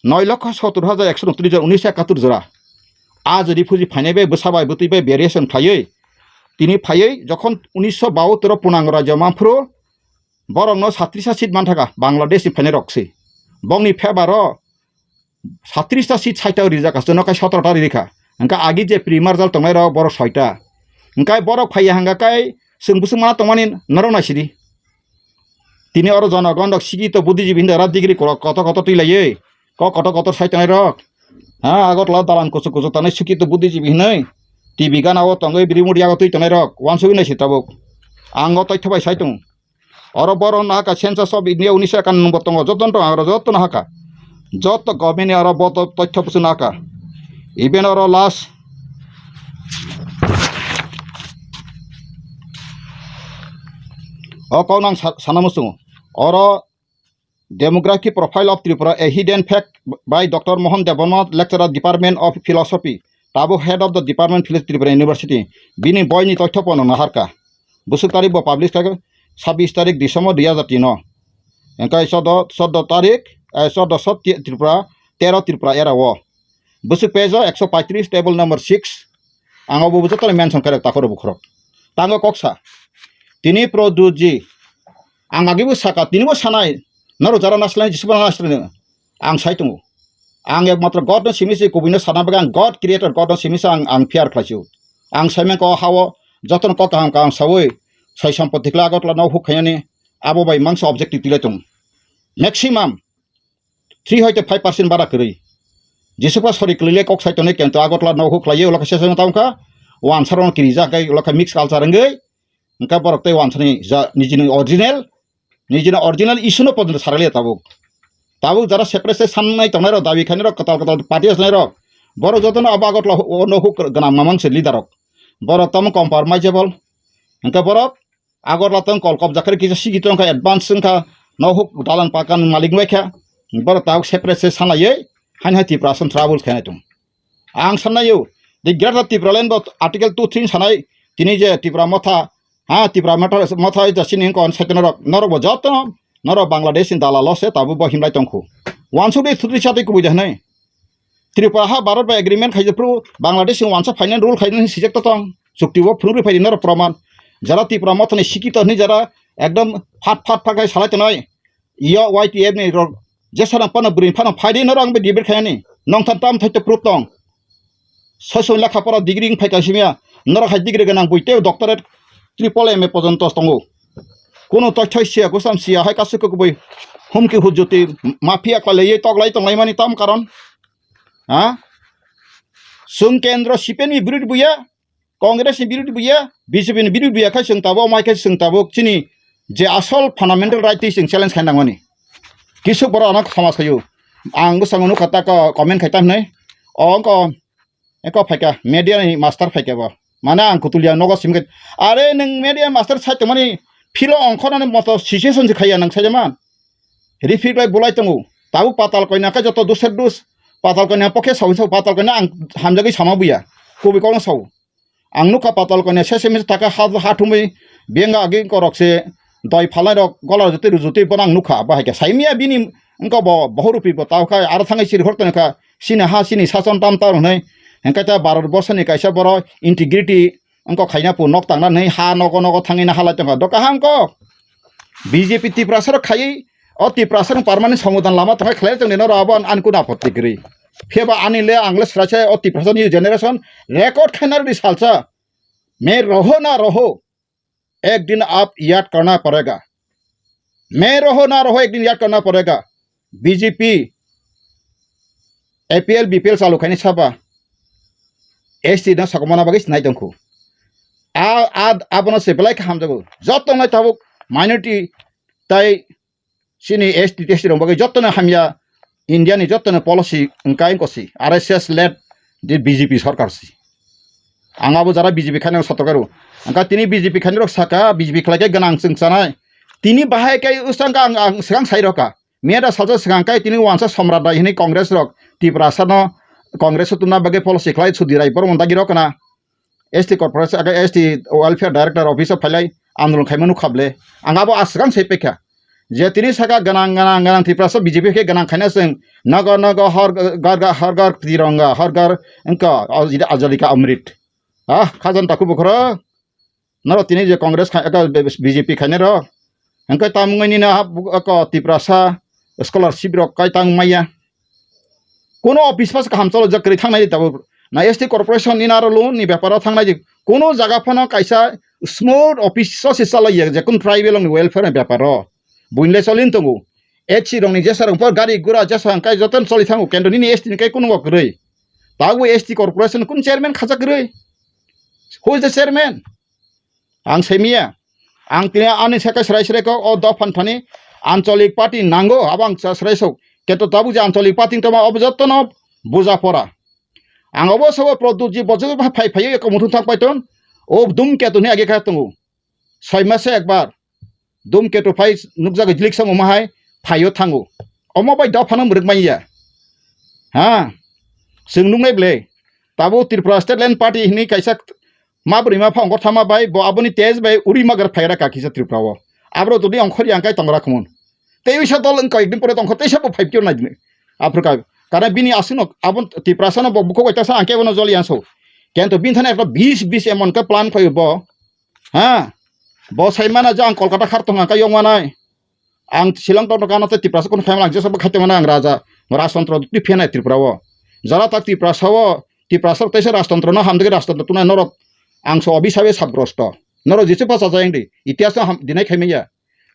noi lokho sottor hajar ekso unotris jora, unisho ekatur jora. A je refugee phainai bai bwsa bai bwtwi bai variation khlaiwi tini phaiwi jokhon unisho bahattor o punang rajyo manphuru borokno satris ta seat manthaka Bangladesh ni phainai rok se. Bongni favour o satris ta seat saita rijak aswk no kai sotro ta ririkha. Hwnkha agi je pre-merger tongnai rok borok soita. Hwnkhe borok phaiya hwnkha kai chwng bwswk mana tongmani norok naisidi. Tini oro jonogon rok sikito buddhijibi hinwi rat degree kotor kotor twi laiwi. Kok kotor kotor sai tongnai rok. Ha, Agartala dalan kuchuk kuchuk tanai sikito buddhijibi hinwi. T V gana o tongwi biri muri yago twi tongnai rok. Wansugwi naisi tabuk. Ang o toitho bai sai tongo. Oro borok no haka census of India unisho ekanoboi tongo, joto no tongo, oro joto no haka. Joto government ni oro bo to-, toitho busu no haka. Even oro last o kau nang sa-, sana muchungo. Oro Demography Profile of Tripura, a Hidden Fact by Doctor Mohan Debbarma, Lecturer, Department of Philosophy, tabuk Head of the Department, Philosophy, Tripura University. Bini boini toitho pono naharka. Bwswk tarik bo publish kha khe sabbish tarik December dui hajar tin o. Hwnkhe chordo, chordo tarik, eh, chordo sot Tripura, tero Tripura era o. Bwswk page o ekso paitris, table number six. Ang obo joto mention khe rok takhoro bukhorok. Tango koksa. Tini Pradyutji. Ang agibo saka, tinibo sanai. Norok jara naslai, Jisubo naslai. Ang sai tongo. Ang ekmatro God no simi se kubui no sana bagwi ang God creator God no simi se ang, ang fear khlai sio. Ang sai mangko hao joto no kok kaham kaham sawi. Sai sompoti kla Agartala no huk khainani abo bai mangsa objective tilai tongo. Maximum three hoite five percent bara kwrwi. Jesupa sori kwlwile kok sai tonwi kento Agartala no huk khlaiwi ulo khe session tamo kha. Wansarokno kirijak khe ulo khe mix culture wngwi. Hwnkhe borok tei wansani ja nijini original, nijini original issue no podondo saraliya tabuk. Tabuk jara separate se sannai tongnairok, dabi khainairok, kwtal kwtal party asnairok, borok jotono abo Agartala o no huk gwnang mamang se leader rok. Borok tamo compromiseable. Hwnkhe borok Agartala tong kol kobja khe kisa sigi tong kha, advance wng kha, no huk dalan pakan malik bai kha. Borok tabuk separate se sanlaiwi haino hai Tiprasa no trouble khainai tong. Ang sannaio, the Greater Tipraland bo Article two three sanai, tini je Tipra Motha, ha, Tipra Motha, Motha oi jasini kon sekono rok, norok bo joto, norok Bangladesh ni dalal se tabuk bo himlai tongkhu. Wansuk de thutri chatwi kubui de hwnwi. Tripura ha Bharat bai agreement khaijak phuru Bangladesh ni wansa finance rule khaijak sijak to tong. Chukti bo phunugri phaidi norok proman. Jara Tipra Motha ni sikito hwnwi jara ekdom phat phat phat khai salai tonai. Iyo Y T F ni rok jesa rang pano bwrwi phano phaidi norok ang bai debate khainani. Nongthar tam thaito proof tong. Sosoi lekha pora degree wng phaika simya. Norok hai degree gwnang bui tei doctorate triple M A pojonto tongo. Kuno toithoi siya, kusam siya, hai kasuk kubui humki hujjuti mafia kwlaiwi toklai tonglaimani tam karon. Ha? Chwng kendro C P M ni birid buya, Congress ni birid buya, B J P ni birid buya khai chwng tabuk, mai khai chwng tabuk chini je asol fundamental right twi chwng challenge khai nangmani. Kisuk borok ano khama sayo. Ang bwskango nukha ta ko comment khai ta hwnwi. O wngkha, wngkha phaikha, media ni master phaikha bo. Mane ang kutulia nogo sim khai, "Are nwng media master sai tongmani philo ongkhornani moto situation se khaiya nang sai man." Rifik lai bulai tongo. Tabuk patal koina khe joto dusher dus. Patal koina pokhe sawi sawi patal koina ang hamjagwi sama buya. Kubui kokno sao. Ang nukha patal koina sese mese taka ha, ha thumwi benga agi korok se doi phalnai rok gola rujutwi rujutwi bono ang nukha. Bahai khe saimya bini wngkha bo bohor rupi bo tao kha aro thangwi siri hor tongkha sini ha sini sason tam tar hwnwi. Hwnkhe ta Bharat borsoni kaisa borok integrity wngkha khaina pu nok tangna hwnwi ha nogo nogo thangwi na halai tongkha. Do kaham kok B J P Tiprasa rok khaiwi o Tiprasa rok permanent somodan lama tongkha khlai tongni norok abo ani kuno apotti kwrwi. Phiya ba ani le ang le swrai se o Tiprasa new generation record khaina rwdi salsa. मैं रहो ना रहो, एक दिन आप याद करना पड़ेगा। मैं रहो ना रहो, एक दिन याद करना पड़ेगा। B J P, A P L, B P L chalu khaini saba S T no sakomana bagwi sinai tongkhu. A, a, abono se belai khe hamjago. Joto nai tabuk minority tai chini S T, T S T rok bagwi jotono hamya India ni jotono policy wngkai wngkha si R S S led di B J P sarkar si. Ang abo jara B J P khainai sotok karo. Wngkha tini B J P khainai rok saka B J P khlai khe gwnang chwng chanai. Tini bahai khe usang kha ang, ang swkang sai rokha. Miya da salsa swkang kai tini wansa Somrat dai hwnwi Congress rok Tiprasa no Congress o tubna bagwi policy khlai Sudhir Rai Bormon dagi rok kana. S T corporation, aka S T welfare director office o phailai andolon khaima nukha ble. Ang abo aswkang sai paikha. Je tini saka gwnang, gwnang, gwnang Tiprasa B J P khe gwnang khaina chwng nogo, nogo, hor, gar, gar, hor, gar, tironga, hor, gar, wngkha, o, ida Ajalika Amrit. Ah, khajan taku bukhoro. Norok tini je Congress khai, aka B J P khainai rok. Hwnkhe tamungni na hap, aka Tiprasa scholarship rok kai tang maya. Kuno office pas kaham cholo jak kwrwi thangnai tabuk. Na S T corporation ni naro loan ni beparo thangnai jik. Kuno jaga phano kaisa smooth office so se chalai ya je kun tribal ni welfare ni beparo. Buinle cholin tongo. H C rok ni jesa rok por gari gura jesa kai joton choli thango kendo nini S T ni kai kuno kwrwi. Tabuk S T corporation kun chairman khajak kwrwi. Who is the chairman? Ang saimia. Ang tini ani saka srai srai kok o dophan thani ancholik party nango abo ang cha srai sok. Keto tabuk je ancholik party toma obo jottono buja pora. Ang obo sobo Pradyut ji bojok phai phai eko muthung thang paiton. O dum keto ni age kha tongo. Soi mase ekbar. Dum keto phai nukjago jilik sang omo hai phaio thango. Omo bai dophano mwrwk manya. Ha. Chwng nuknai ble. Tabuk Tripura State Land Party hinwi kaisa ma bwrwi ma pha ongkhor thama bai bo aboni tej bai uri magar phaira ka kisa Tripura o. Abro todi ongkhor yang kai tongra khumun. Tei uisa dol wng koi din pore tongkho teisa bo five kilo nai din. Africa. Kana bini aswkno abo Tiprasa no bo bukhuk bai tasa angke bono joli yang so. Kento bini thani ekta bis bis emon ka plan khoi bo. Ha. Bo sai mana je ang Kolkata khar tong ang kai yong manai. Ang Shillong tong kana tei Tiprasa kun khaima lang jesa bo khai tong ang raja. Rajtantro twi phenai Tripura o. Jara tak Tiprasa o Tiprasa teisa rajtantro no hamdagi rajtantro tunai norok ang so obi sabe sabrosto. Norok jisu pacha jayang di. Itihas no ham dinai khaimaya.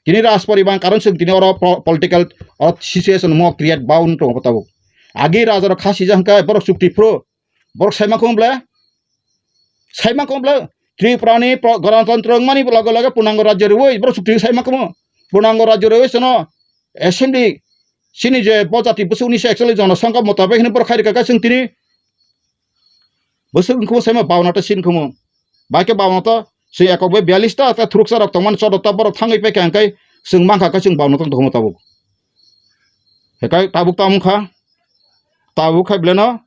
Tini Rajpariban karon sung tini oro po-, political oro situation mo create bound tong tabuk. Agi raja rok khasi jang khe borok chukti phuru. Borok saima kong ble. Saima kong ble. Tripura ni pro-, ganatantra wngmani loge loge punango rajyo rwi borok chukti saima kong. Punango rajyo rwi sono assembly sini je bo jati bwswk unisho ekchollish jono songkha motabek hwnwi borok khai rwkha khe chwng tini bwswk wngkhumu saima bauna ta sin khumu. Bai khe bauna ta chwng ekok bai biyallish ta ta thuruksa rok tongmani chodo ta borok thangwi paikha hwnkhe chwng mankha khe chwng bauna tong tongmo tabuk. Hekai tabuk ta wngkha. Tabuk khai beleno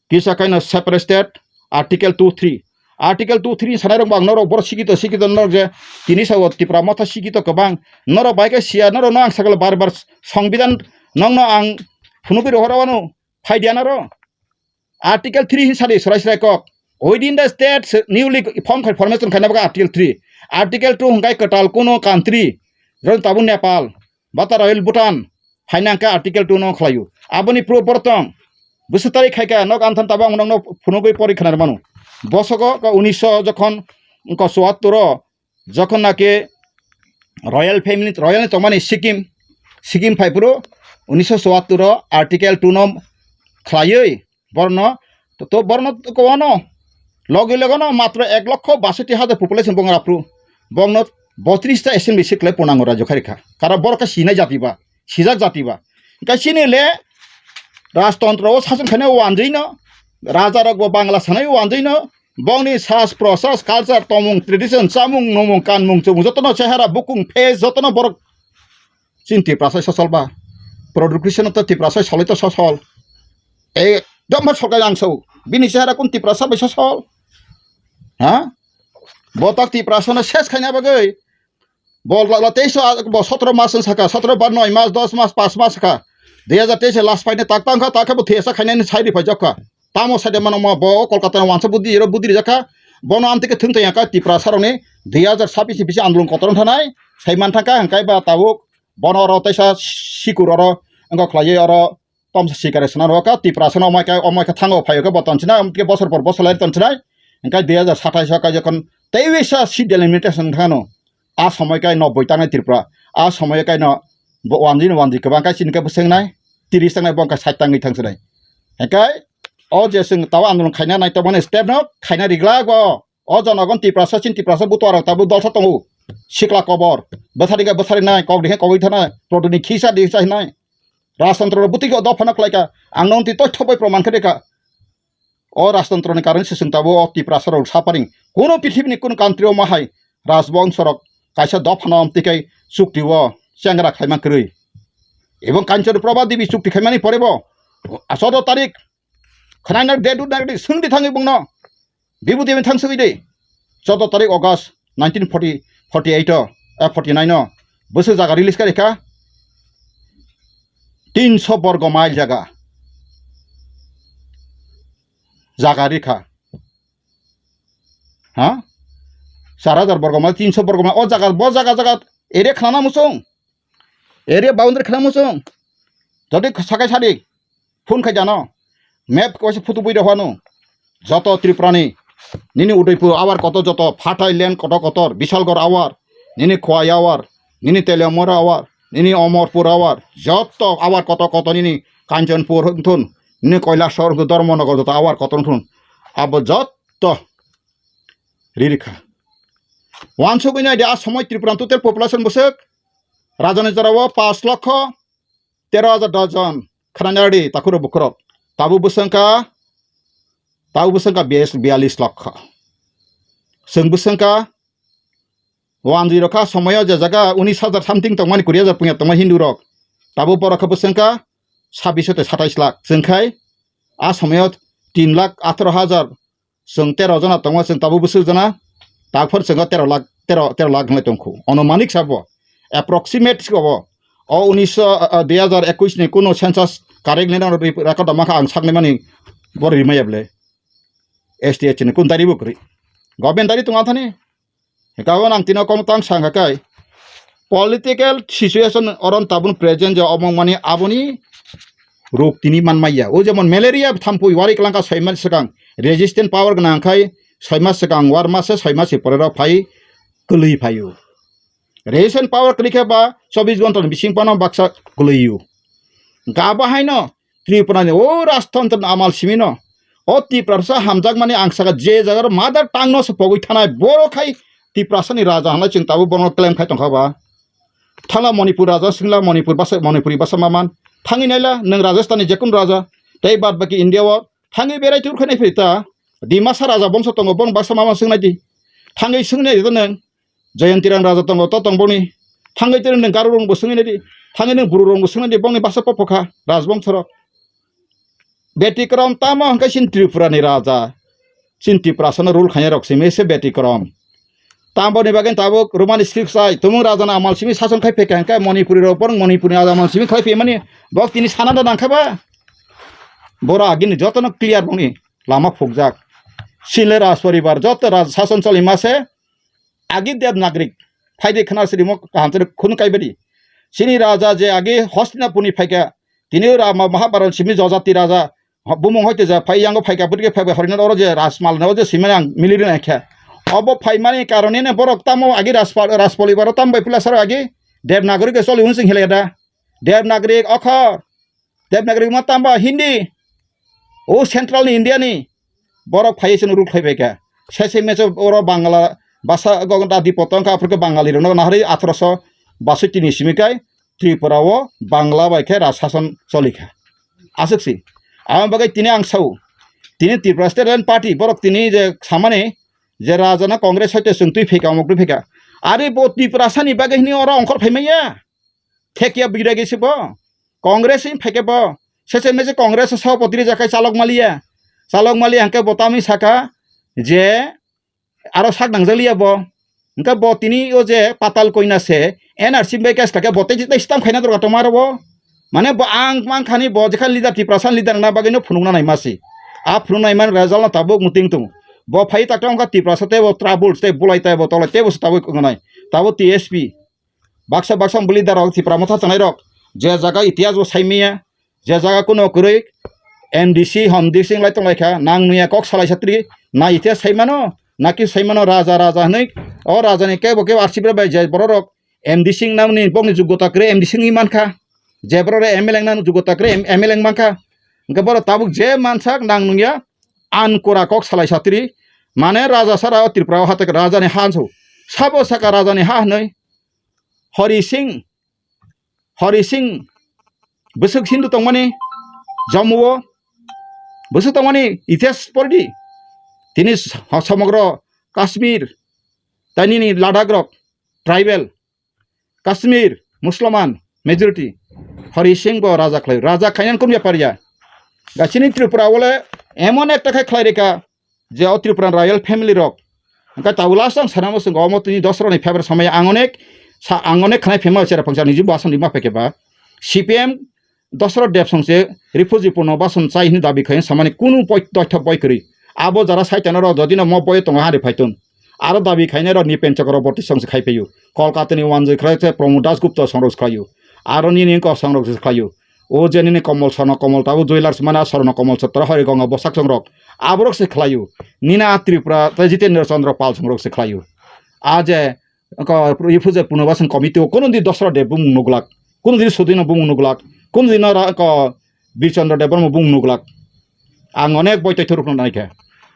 kisa kaino separate state, article two three. Article two three sanai rok bang norok borok sikito sikito norok je tini sao Tipra motha sikito kwbang norok bai khe siya norok no ang sakalo bar bar songbidan nokno ang phunugwi rohoro wano phai diya naro. Article three hin sadi sorai sorai kok. Within the state newly form khai formation khaina baga article three. Article two hwnkhe kwtal kuno country. Ron tabuk Nepal, bata Royal Bhutan, phaina hwnkhe article two no khlaio. Aboni pro bortong. Bwswk tarik khaikha nok anthan tabang nokno phunugwi pori khna mano. Bosogo ko unisho jokhon ko chuattor o jokhon naki royal family, royal ni tongmani Sikkim, Sikkim phai phuru unisho chuattor o article two no khlaiwi borno to, to borno ko ono logi logono matro ek lokho basoti hajar population bong raphru bongno botris ta assembly seat khlai punango rajyo kharikha. Kara borok khe sinai jati ba, sijak jati ba. Hwnkhe chini le rajtontro o sason khainai wanjwi no, raja rok bo Bangla sanai wanjwi no, bongni sas prosas, culture, tomung, tradition, chamung, numung, kanmung, chumung, jotono chehara, bukung, face, jotono borok chini Tiprasa sosol ba. Production to Tiprasa solai to sosol. Ekdom ba solkai ang sao. Bini chehara kun Tiprasa bai sosol. Ha? Botak Tiprasa no ses khaina bagwi. Bo la, la teis a, bo sotro mas wng saka, sotro bar noi mas, dos mas, pas mas saka. Dui hajar teis last paine tak tang kha, tak khe bo thesa khainani sai ri phai jokha. Tamo sai de mano mo bo Kolkata no wansa budi ro budi ri jakha. Bono amtike thung tang yakha Tiprasa rokni dui hajar sabis ni bisi andolon kotor wng thanai. Sai man thangkha hwnkhe ba tabuk bono oro teisa sikur oro wngkha khlaiwi oro tomsa sikare swnam rwkha, Tiprasa no omai khe, omai khe thango phai khe bo tonsinai, amtike bosor por bosor lai tonsinai. Hwnkhe dui hajar satais o kai jokhon teisa seat delimitation thangno. A somoi kai nobboi tangnai Tripura. A somoi kai no bo wanjwi no wanjwi kwbang kai chini khe bwswk nai, tiris tangnai bo wngkha sait tangwi thangsinai. Hwnkhe o je chwng tabo andolon khaina nai tongmani step no khaina riglak bo. O jonogon Tiprasa, chini Tiprasa butuarok tabuk dolsa tongo. Sikla kobor. Bwsari khe bwsari nai, kok dikhe kogwi thanai, prodoni khisa dikhe hinai. Rajtantro rok bwtwi khe o dophano khlaikha. Ang nong twi toithok bai proman khe rikha. O rajtantro ni karon se chwng tabuk o Tiprasa rok suffering. Kuno prithibi ni kuno country o ma hai rajbongso rok kaisa dophano amtwi kai chukti o chengra khlaima kwrwi. Ebong Kanchan Prabha Devi chukti khaimani pore bo choudo tarik khwnai nai de dut nai de swngdi thangwi bongno. Bibhuti bai thang sugwi de. Choudo tarik August nineteen forty, forty eight o, eh, forty nine o. Bwswk jaga release kha rikha. Tinso borgo mile jaga. Jaga rikha. Ha? Char hajar borgo mile, tinso borgo mile. O jaga, bo jaga, jaga area khnana muchung. Area boundary khna muchung. Jodi sakai sadi phone khai jano. Map kaisa photo bui rok phano. Joto Tripura ni nini Udaipur awar kotor joto phatai land kotor kotor Bishalgarh awar, nini Khowai awar, nini Teliamura awar, nini Omorpur awar, joto awar kotor kotor nini Kanchanpur wngthun, nini Kailasahar wngthun, Dharmanagar joto awar kotor wngthun. Abo joto ririkha. Wansugwi nai de a somoi Tripura total population bwswk Rajani jorao paanch lokho tero hajar dos jon khwnani radi takhurok bukhurok. Tabuk bwswngkha, tabuk bwswngkha biyas-, biyalish lokho. Chwng bwswngkha wanjwi rokha somoyo je jaga unis hajar something tongmani, kuri hajar punya tongmani Hindu rok. Tabuk borok khe bwswngkha sabbish tei satais lakh. Chwngkhai a somoyo tin lakh atharo hajar chwng tero jona tongo, chwng tabuk bwswk jona, takphor chwng tero lakh, tero, tero lakh wngwi tongkhu. Anumanik sabo, approximate sabo. O unisho, ah, ah, dui hajar ekush ni kuno census correct ni record da mankha ang sakni mani bo rimaya bwle. S T H ni kun dari bo kwrwi. Government dari tong athani. Hwnkhe abo nang tino kok tang sang kha kai. Political situation oron tabun present je omo mani aboni rok tini man maya. O jemon malaria thampui wari klangkha soi mas swkang resistant power gwnang khai soi mas swkang war masa soi mas pore rok phai kwlwi phaio. Resistant power kwrwi khe ba chobbish ghonta ni bising phano baksa kwlwio. Hwnkhe abo haino Tripura ni o Rajtantr ni amal simi no. O Tiprasa hamjakmani ang saka je jaga ro mother tongue no se pogwi thanai borok hai Tiprasa ni raja hwnwi chwng tabuk bono claim khai tongkha ba. Thangla Manipur raja swngla Manipur basa Manipuri basa maman. Thangwi naila nwng Rajasthan ni jekun raja tei bad baki India o thangwi berai tur khainai phiri ta. Dimasa raja bongso tongo bong basa maman swngnai di. Thangwi swngnai di nwng. Jayantirang raja tongo to tong bongni. Thangwi tini nwng Garo rong bo swngwi nai di. Thangwi nwng Bru rong bo swngwi nai di bongni basa popo kha rajbongso rok. Betikrom tamo hwnkhe chini Tripura ni raja. Chini Tiprasa no rule khainai rok simi se Betikrom. Tambo ni bagwi tabuk Roman script sai tumung raja ni amal simi sason khai phaikha hwnkhe Manipuri rok borok Manipuri ni amal simi khai phaimani bok tini sana da nangkha ba. Boro agini joto no clear bongni lama phukjak. Chini Raj poribar joto raj sason choli ma se agi Dev Nagrik phaidi khna sirimo kaham chari khunu kaibadi. Chini raja je agi Hastinapurni phaikha, tini Rama Mahabharat simi jojati raja, bumung hoite ja phai yango phaikha, bwtike phaibai horina oro je Rajmal no je simani ang miliri naikha. Obo phaimani karone ne borok tamo agi Rajpal, Rajpal ibaro tam bai plasaro agi Dev Nagrik ke choli unsing hileda. Dev Nagrik okhor Devanagari ma tamba Hindi. O central ni India ni. Borok phai se rule khai phaikha. Sese meche oro Bangla basa go da di potong ka apre Bangali rok nahari atharoso basoi tini simi kai Tripura o Bangla bai khe raj sason choli kha. Aswk si. Amo bagwi tini ang sao. Tini Tripura State Land Party borok tini je samani je raja na Congress hoite chwng twi phaikha, omok twi phaikha. Ari bo Tripura sani bagwi hini oro ongkhor phai manya. Thekya bwragi se bo. Congress ni phaikhe bo. Sese mese Congress o sabapati rijak khai chalok maliya. Chalok maliya hwnkhe bo tamni saka je aro sak nangjaliya bo. Hwnkhe bo tini o je Patal Koina se N R C bai case kha khe bo tei, tei stamp khaina dorkar tongma aro bo. Mane bo ang mankha ni bo jekha leader Tiprasa leader wngna bagwi no phunukna naima se. A phunuknai man result no tabuk muting tung. Bo phai tak tong kha Tiprasa tei bo trouble tei bulai tei bo tolai tei bo se tabuk wngnai. Tabuk T S P. Baksa baksa bwlwi darok Tipra motha chwngnairok je jaga itihas bo saimanya, je jaga kuno kwrwi M D C hom D C wnglai tonglaikha, nang nuya kok salai satri na itihas saimano, naki saimano raja raja hwnwi o rajani kebo kebo arsibra bai je bororok M D C wngnani bokni jugota kwrwi M D C wngwi mankha, je borok M L A wngnani jugota kwrwi M L A wng mankha, hwnkhe borok tabuk je mansak nang nungya ankora kok salai satri mane raja sara o Tripura o hatai rajani ha hansu sabo saka rajani ha hwnwi Hori Singh, Hori Singh, bwswk Hindu tongmani, Jammu o bwswk tongmani, itihas pordi. Tini so-, somogro Kashmir, tei nini Ladakh rok, tribal, Kashmir, Musliman, majority. Hori Singh bo raja khlai, raja khainani kun bepar ya. Gachini Tripura wale emon ekta khai khlai reka, je o Tripura royal family rok. Hwnkhe tabuk last ang sana muchungo omo tini dosra ni february samaya ang onek sa-, ang onek khnai phema chera pangsa niji bo asam rima phaikhe ba C P M dosra debsong se refugee puno bason chai hini dabi khai samani kunu poi-, toitho boi kwrwi. Abo jara saitano rok jodino mo boi tongo hari phaitun. Aro dabi khainai rok Nipen Chakraborty song se khai phaio. Kolkata ni wanjwi khlai se Pramod Das Gupta song rok se khlaio. Aro nini kosong rok se khlaio. O je nini Komol Sarno Komol tabuk Jwelers mana Sarno Komol Chatra Hari Ganga bwsak song rok. Aborok se khlaio. Nina Tripura tei Jitendra Chandra Pal song rok se khlaio. A je ko refugee puno bason committee o kono di dosra de bumung nuglak. Kono di sudino bumung nuglak. Kono di nara ko Bir Chandra Debbarma bumung nuglak. Ang onek boi tei thuruk nai khe.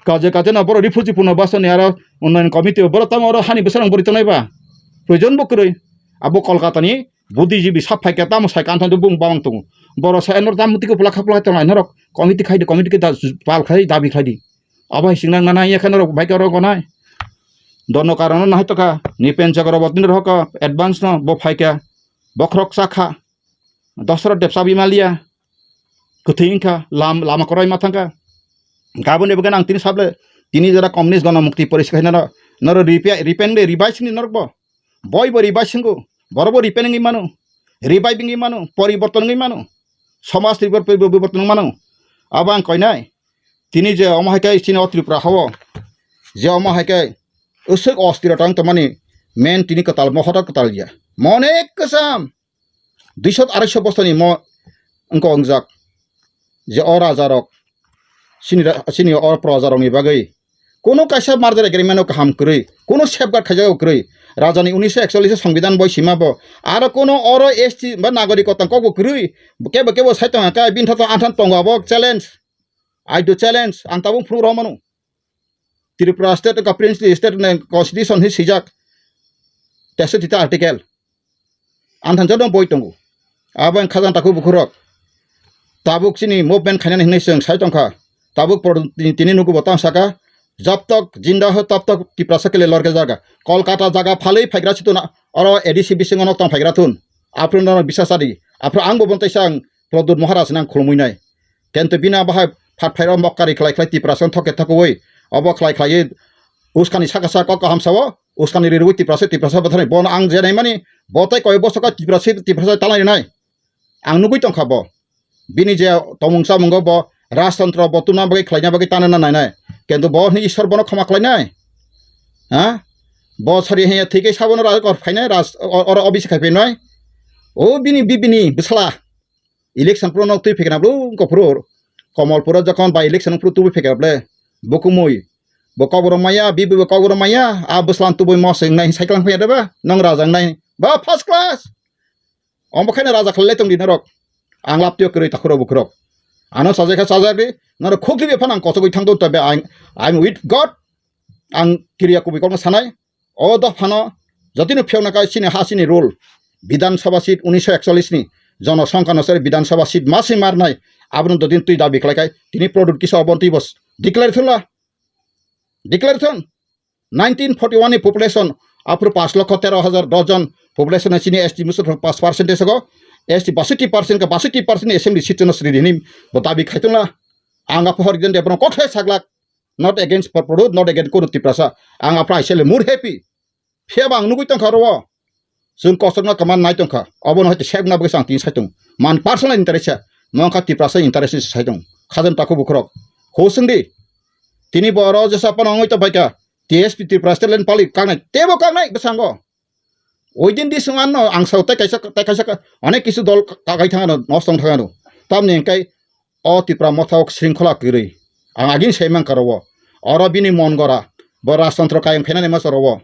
Kaje kaje na borok refugee puno bason ni aro unnayan committee o borok tamo oro hani bwsarang bori tongnai ba. Proyojon bo kwrwi. Abo Kolkata ni Buddhijibwi sap phaikha tamo sai kanthan bung bawang tongo. Borok sai norok tamo tiko pwlak kha pwlak tongnai norok committee khai di, committee khe da-, pal khai dabi khai di. Abo hai singna nana ya khe norok bai khe oro gonai. Dono karono nahai tokha Nipen Chakraborty ni rohok advance no bo phaikha bokhorok chakha dosra debsa bimaliya kwthwi wngkha lam-, lama korai ma thangkha. Gaboni bagwi ang tini sable tini jora communist gana mukti poriskar hinano noro ripe-, ripen de ribai sini norok bo. Boi bo ribai singo, borok bo ripen wngwi mano, ribai wngwi mano, poriborton wngwi mano, somaj ribor-, poriborton wngwi mano. Abo ang koinai, tini je omo hai khe chini o Tripura hao, je omo hai khe usuk ostiro tong tongmani main tini kwtal, mo hotok kwtal ya. Mo onek kwcham, duiso arai so bosoni mo wngko wngjak. Je o raja rok, chini ra-, chini o proja rokni bagwi kuno kaisa merger agreement o kaham kwrwi, kuno safeguard khaijak kwrwi, Rajani unisho ekchollish songbidan boi sima bo. Aro kono oro S T ba nagorik kotang kokbo kwrwi. Kebo kebo sai tongkha khe bini thato anthan tongo abo challenge. I do challenge. Ang tabuk phuru rw mano. Tripura state ka princely state ni constitution hi sijak. Teso tita article. Anthan joto boi tongo. Abo ang khajang takhuk bukhurok. Tabuk chini movement khainani hinwi chwng sai tongkha. Tabuk por tini, tini nugu bo tang saka. Jab tak jinda ho tab tak Tiprasa ke liye lorke jaga. Kolkata jaga phalwi phaigra chituna. Oro A D C bisingo nok tong phaigra thun. Aphuru no bisas adi. Aphuru ang bo bontai sang Pradyut Maharaj nang khulumui nai. Kento bina bahai phat phairo mokkari khlai khlai Tiprasa thoke thokoi. Obo khlai khlai uskani saka saka kok kaham sao. Uskani rirwi Tiprasa, Tiprasa bwtharni bono ang je naimani, bo tei koi bosok o Tiprasa, Tiprasa talai rinai. Ang nugui tongkha bo. Bini je tomung chamungo bo rajtantro bo tubna bagwi khlaina bagwi tanana nainai. Kintu bo hwnwi Ishwar bono khoma khlainai. Ha? Bo sari hanya thike sabono raj kor phainai, raj, o-, oro obisi khai phainai. O bini bibini bwsala. Election pro nok twi phikna bro ko pro. Komolpuro jokhon by election pro twi phikna ble. Bukumui. Bo kok rom maya, bibi bo kok rom maya, a bwslan tubui mosing nai cycle phaya deba, nong rajang nai. Ba first class. Ombo khaina raja khlai tong di norok. Ang lap tio kwrwi takhuro bukhurok. Ano sajai kha sajak di, norok khuk di phano ang kochogwi thang do tabe I'm, I'm with God. Ang kiriya kubui kokno sanai. O dophano jotino phiyokna kai chini ha chini rule. Bidhan Sabha seat unisho ekchollish ni jono songkha no sari Bidhan Sabha seat masi marnai. Abono dodin twi dabi khlai kai tini Pradyut kisa obon twi bos declare thula. Declare thun. Nineteen forty one ni population aphuru pash lokho tero hajar dos jon population chini S T musu pash percentage go. S T basoti percent ka basoti percent ni assembly seat no sri dini bo dabi khai thula. Ang aphuru hor den de bono kothai saglak. Not against Pradyut, not against Kunu Tiprasa. Ang aphra aisele more happy. Phiya ba ang nugui tongkha oro. Chwng kosokno kwma nai tongkha. Obono hai sep na bagwi ang tini sai tong. Man personal interest sa. Nongkha Tiprasa interest ni sai tong. Khajan takhuk bukhurok. Hosung di. Tini bo oro jesa pano ongoi tongpaikha. T S P Tiprasa talent pali kangnai. Tebo kangnai bwsango. Oidin di sung anno ang sao tei kaisa, tei kaisa ka-, onek kisu dol ka-, kagai thang ano, nosto wng thang ano. Tamni hwnkhe o Tipra Motha o sringkhola kwrwi. Ang agini sai mankha oro. Oro bini mon gora, bo rajtantro kayang khainani masa oro.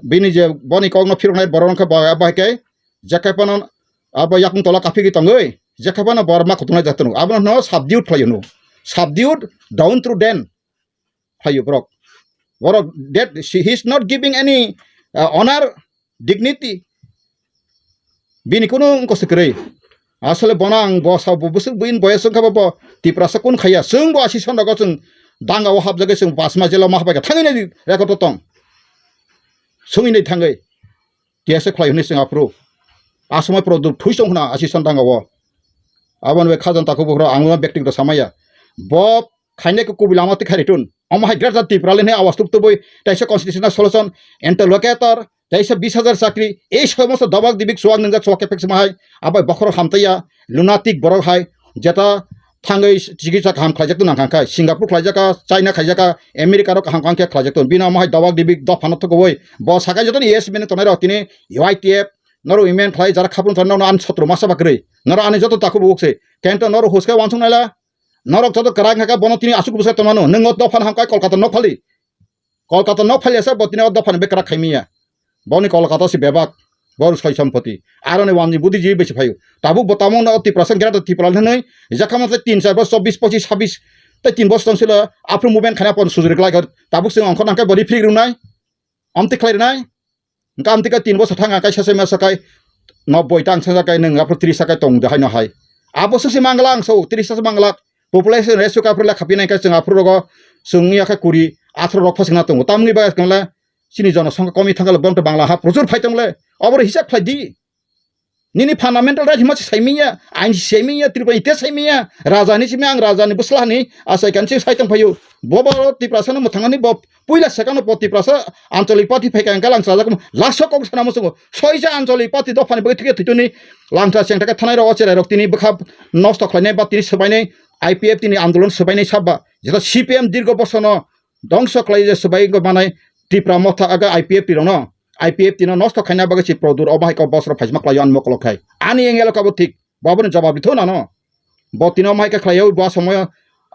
Bini je boni kokno phiroknai borok wngkha bo, bo hai khe je khe phano abo yakung tola kaphigwi tongwi, je khe phano borok ma kutungnai jak tongo. Abono hwno subdued khlai hwno. Subdued, down through den. Phaio borok. Borok that she, he is not giving any, uh, honor, dignity. Bini kunu wngkha se kwrwi. Asole bono ang bo sa bo bwswk buini boyes wngkha bo, bo Tiprasa kun khaiya. Chwng bo asi sondago chwng danga o hapjagwi chwng basma jelo ma habaikha thangwi nai record o tong. Sungwi nai thangwi. Tiyasa khlai hwnwi chwng aphuru. Asomai Pradyut thui song khna asi son danga o. Aboni bai khajan takhuk bukhurok ang no bekti gita samaya. Bo khainai khe kubui lama twi khairi tun. Omo hai Greater Tipraland hai awas tup tubui, teisa constitutional solution, interlocutor, teisa bis hajar chakri, ei somosto dobak dibik chuwak nwngjak chuwak khe phek sima hai, abai bokhorok hamtaiya, lunatic borok hai, jeta thangwi chikitsa kaham khlaijak tun nang kha khai, Singapore khlaijak kha, China khaijak kha, America rok kaham kaham khe khlaijak tun. Bini omo hai dobak dibik dophano thukuwi, bo sakai jotoni yes mene tonai rok tini U I T F, noro women khlai jara khapung tonai rok ani sotro masa bakrwi, noro ani joto takhuk bukuk se, kento noro huske wansuk naila, Norok joto kwrak wngkha khe bono tini aswk bwsai tongmano. Nwng o dophano hamkha Kolkata nok phali. Kolkata nok phali asa bo tini o dophani bai kwrak khaimaya. Boni Kolkata se bebak. Bor soi sompoti. Aroni wani budi ji besi phaio. Tabuk bo tamo no Tiprasa Greater Tipraland hinwi. Jakha masa tin char bos chobbish pochish sabbish. Tei tin bos tong silo aphuru movement khaina pon sujuri klai kha. Tabuk se ongkho nangkhe bori phrik rwnai. Amtwi khlai rwnai. Hwnkhe amtwi khe tin bosor thang ang kaisa se masa kai nobboi ta ang sanja kai nwng aphuru tris ta kai tong de haino hai. Abo swk se mangla ang sao tris ta se mangla. Population ratio khe aphuru lekha pinai khe chwng aphuru rogo chwng ya khe kuri atharo rok phasingna tongo. Tamni bagwi kwnle chini jonosongkha komi thangkha le bongtwi Bangla ha prochur phai tongle. Oboro hisab khlai di. Nini fundamental right hima se saimanya, ain se saimanya, Tripura ite saimanya, raja ni simi ang raja ni bwsla hani asai kan se sai tong phaio. Bo bo Tiprasa no mwthangani bo puila sekano bo Tiprasa ancholik party phai kan galang sajak laso kok sana musungo. Soija ancholik party dophani bagwi thike thituni langsa chengta khe thanai rok cherai rok tini bwkha nosto khlainai ba tini swbainai I P F tini andolon swbainai sabba. Jeta C P M dirgo bosono dongso khlai je swbai wngwi manai Tipra Motha aga I P F T rokno, I P F T no nosto khaina bagwi se Pradyut obo hai kok bosro phaisma khlaio ani mokolo khai. Ani engelo kabo thik, bo aboni jawab rithok nano. Bo tino omo hai khe khlaio, bo somoyo,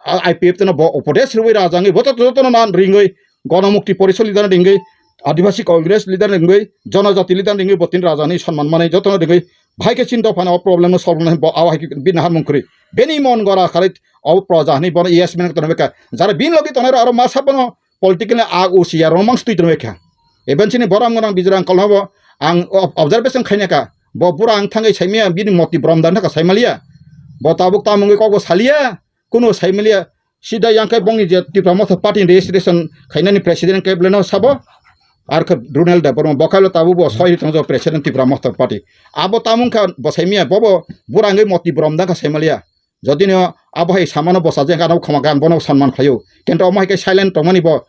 a, I P F T no bo upodesh rwui rajangwi bo joto jotono nan ringwi gonomukti porishod lidano ringwi Adivasi Congress leader ni wngwi, Jonojati leader ni wngwi bo tini raja hinwi sonman manwi jotono ringwi, bahai khe chini dopha ni o problem no solve nai bo awa hai khe bini harmung kwrwi. Bini mon gora kharwi o proja hinwi bono yes man tonwi kha. Jara bini logi tongnai rok aro masa bono political ni ag usi ya romang stwi tonwi kha. Even chini borom gwnang Bijra uncle no bo ang ob-, observation khaina kha. Bo bura ang thangwi saimaya bini moti borom dan thaka saimaliya. Bo tabuk tamungwi kokbo saliya. Kuno saimaliya, sida yang khe bongni je Tipra Motha Party ni registration khainani president khe beleno sabo, ar khe Runel Debbarma, bo khailo tabuk bo soi tongjo president Tipra Motha Party. Abo tamung kha bo saimaya, bobo bura wngwi moti borom dang kha saimaliya. Jodi no abo hai samano bo sajak ano khama khe ang bono sanman khlaio. Kintu omo hai khe silent tongmani bo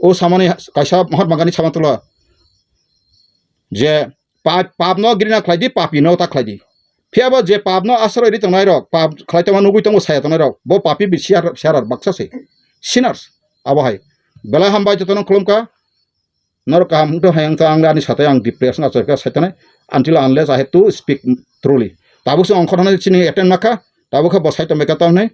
o samani kaisa Mahatma Gandhi sama tulo. Je pap, pap no grina khlai di, papi no ta khlai di. Phiya bo je pap no asroi ri tongnai rok, pap khlai tongma nugui tongo saya tongnai rok, bo papi bi siar, siarar baksa se. Sinners. Abo hai. Belai hambai jotono khulumkha. Norok kaham wngtong hai ang to ang ani satai ang depression achoi kha sai tongnai. Until unless I have to speak truly. Tabuk se ongkhornani chini attend makha, tabuk khe bo sai tongbai kha tamo hinwi.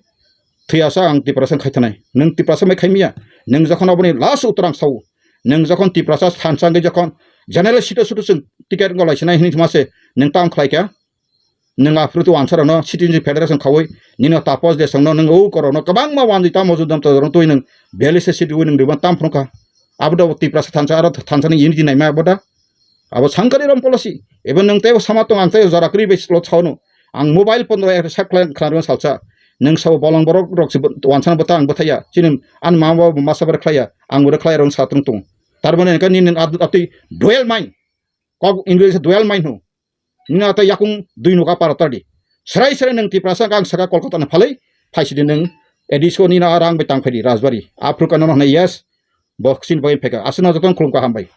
Thwiyasa ang Tiprasa khai thanai. Nwng Tiprasa bai khai miya. Nwng jokhon aboni last uttor ang sao. Nwng jokhon Tiprasa thansa wngwi jokhon general seat o sudu chwng ticket wngkha lai sinai hinwi thuma se nwng tamo khlai kha. Nwng aphuru twi wansa rokno citizen federation khaui nini tapos de songno nwng o korokno kwbangma wanjwi tamo judam to rong twi nwng belise seat wi nwng rwma tam phunukha. Abo do Tiprasa thansa aro thansa ni unity naima abo da. Abo sangkari rom policy. Ebo nwng tei sama tong ang tei jora kwrwi bai lo chawno. Ang mobile phone rok sep khlai khna rw salsa. Nwng sabo bolong borok rok se wansa bwtha ang bwthaya. Chini ani mama baba masa bar khlaiya. Ang ure khlai rong sa tung tung. Tar mane ka nini at-, atwi dual mind. Kok English dual mind ho. Nini ata yakung dui nuka para tadi. Serai serai nwng Tiprasa ang saka Kolkata na phalai. Phaisidi nwng A D C o nini arang bai tang phaidi Rajbari. Africa no hwnai yes. Boxing bai pheka. Aswkno jotono khulumkha hambai.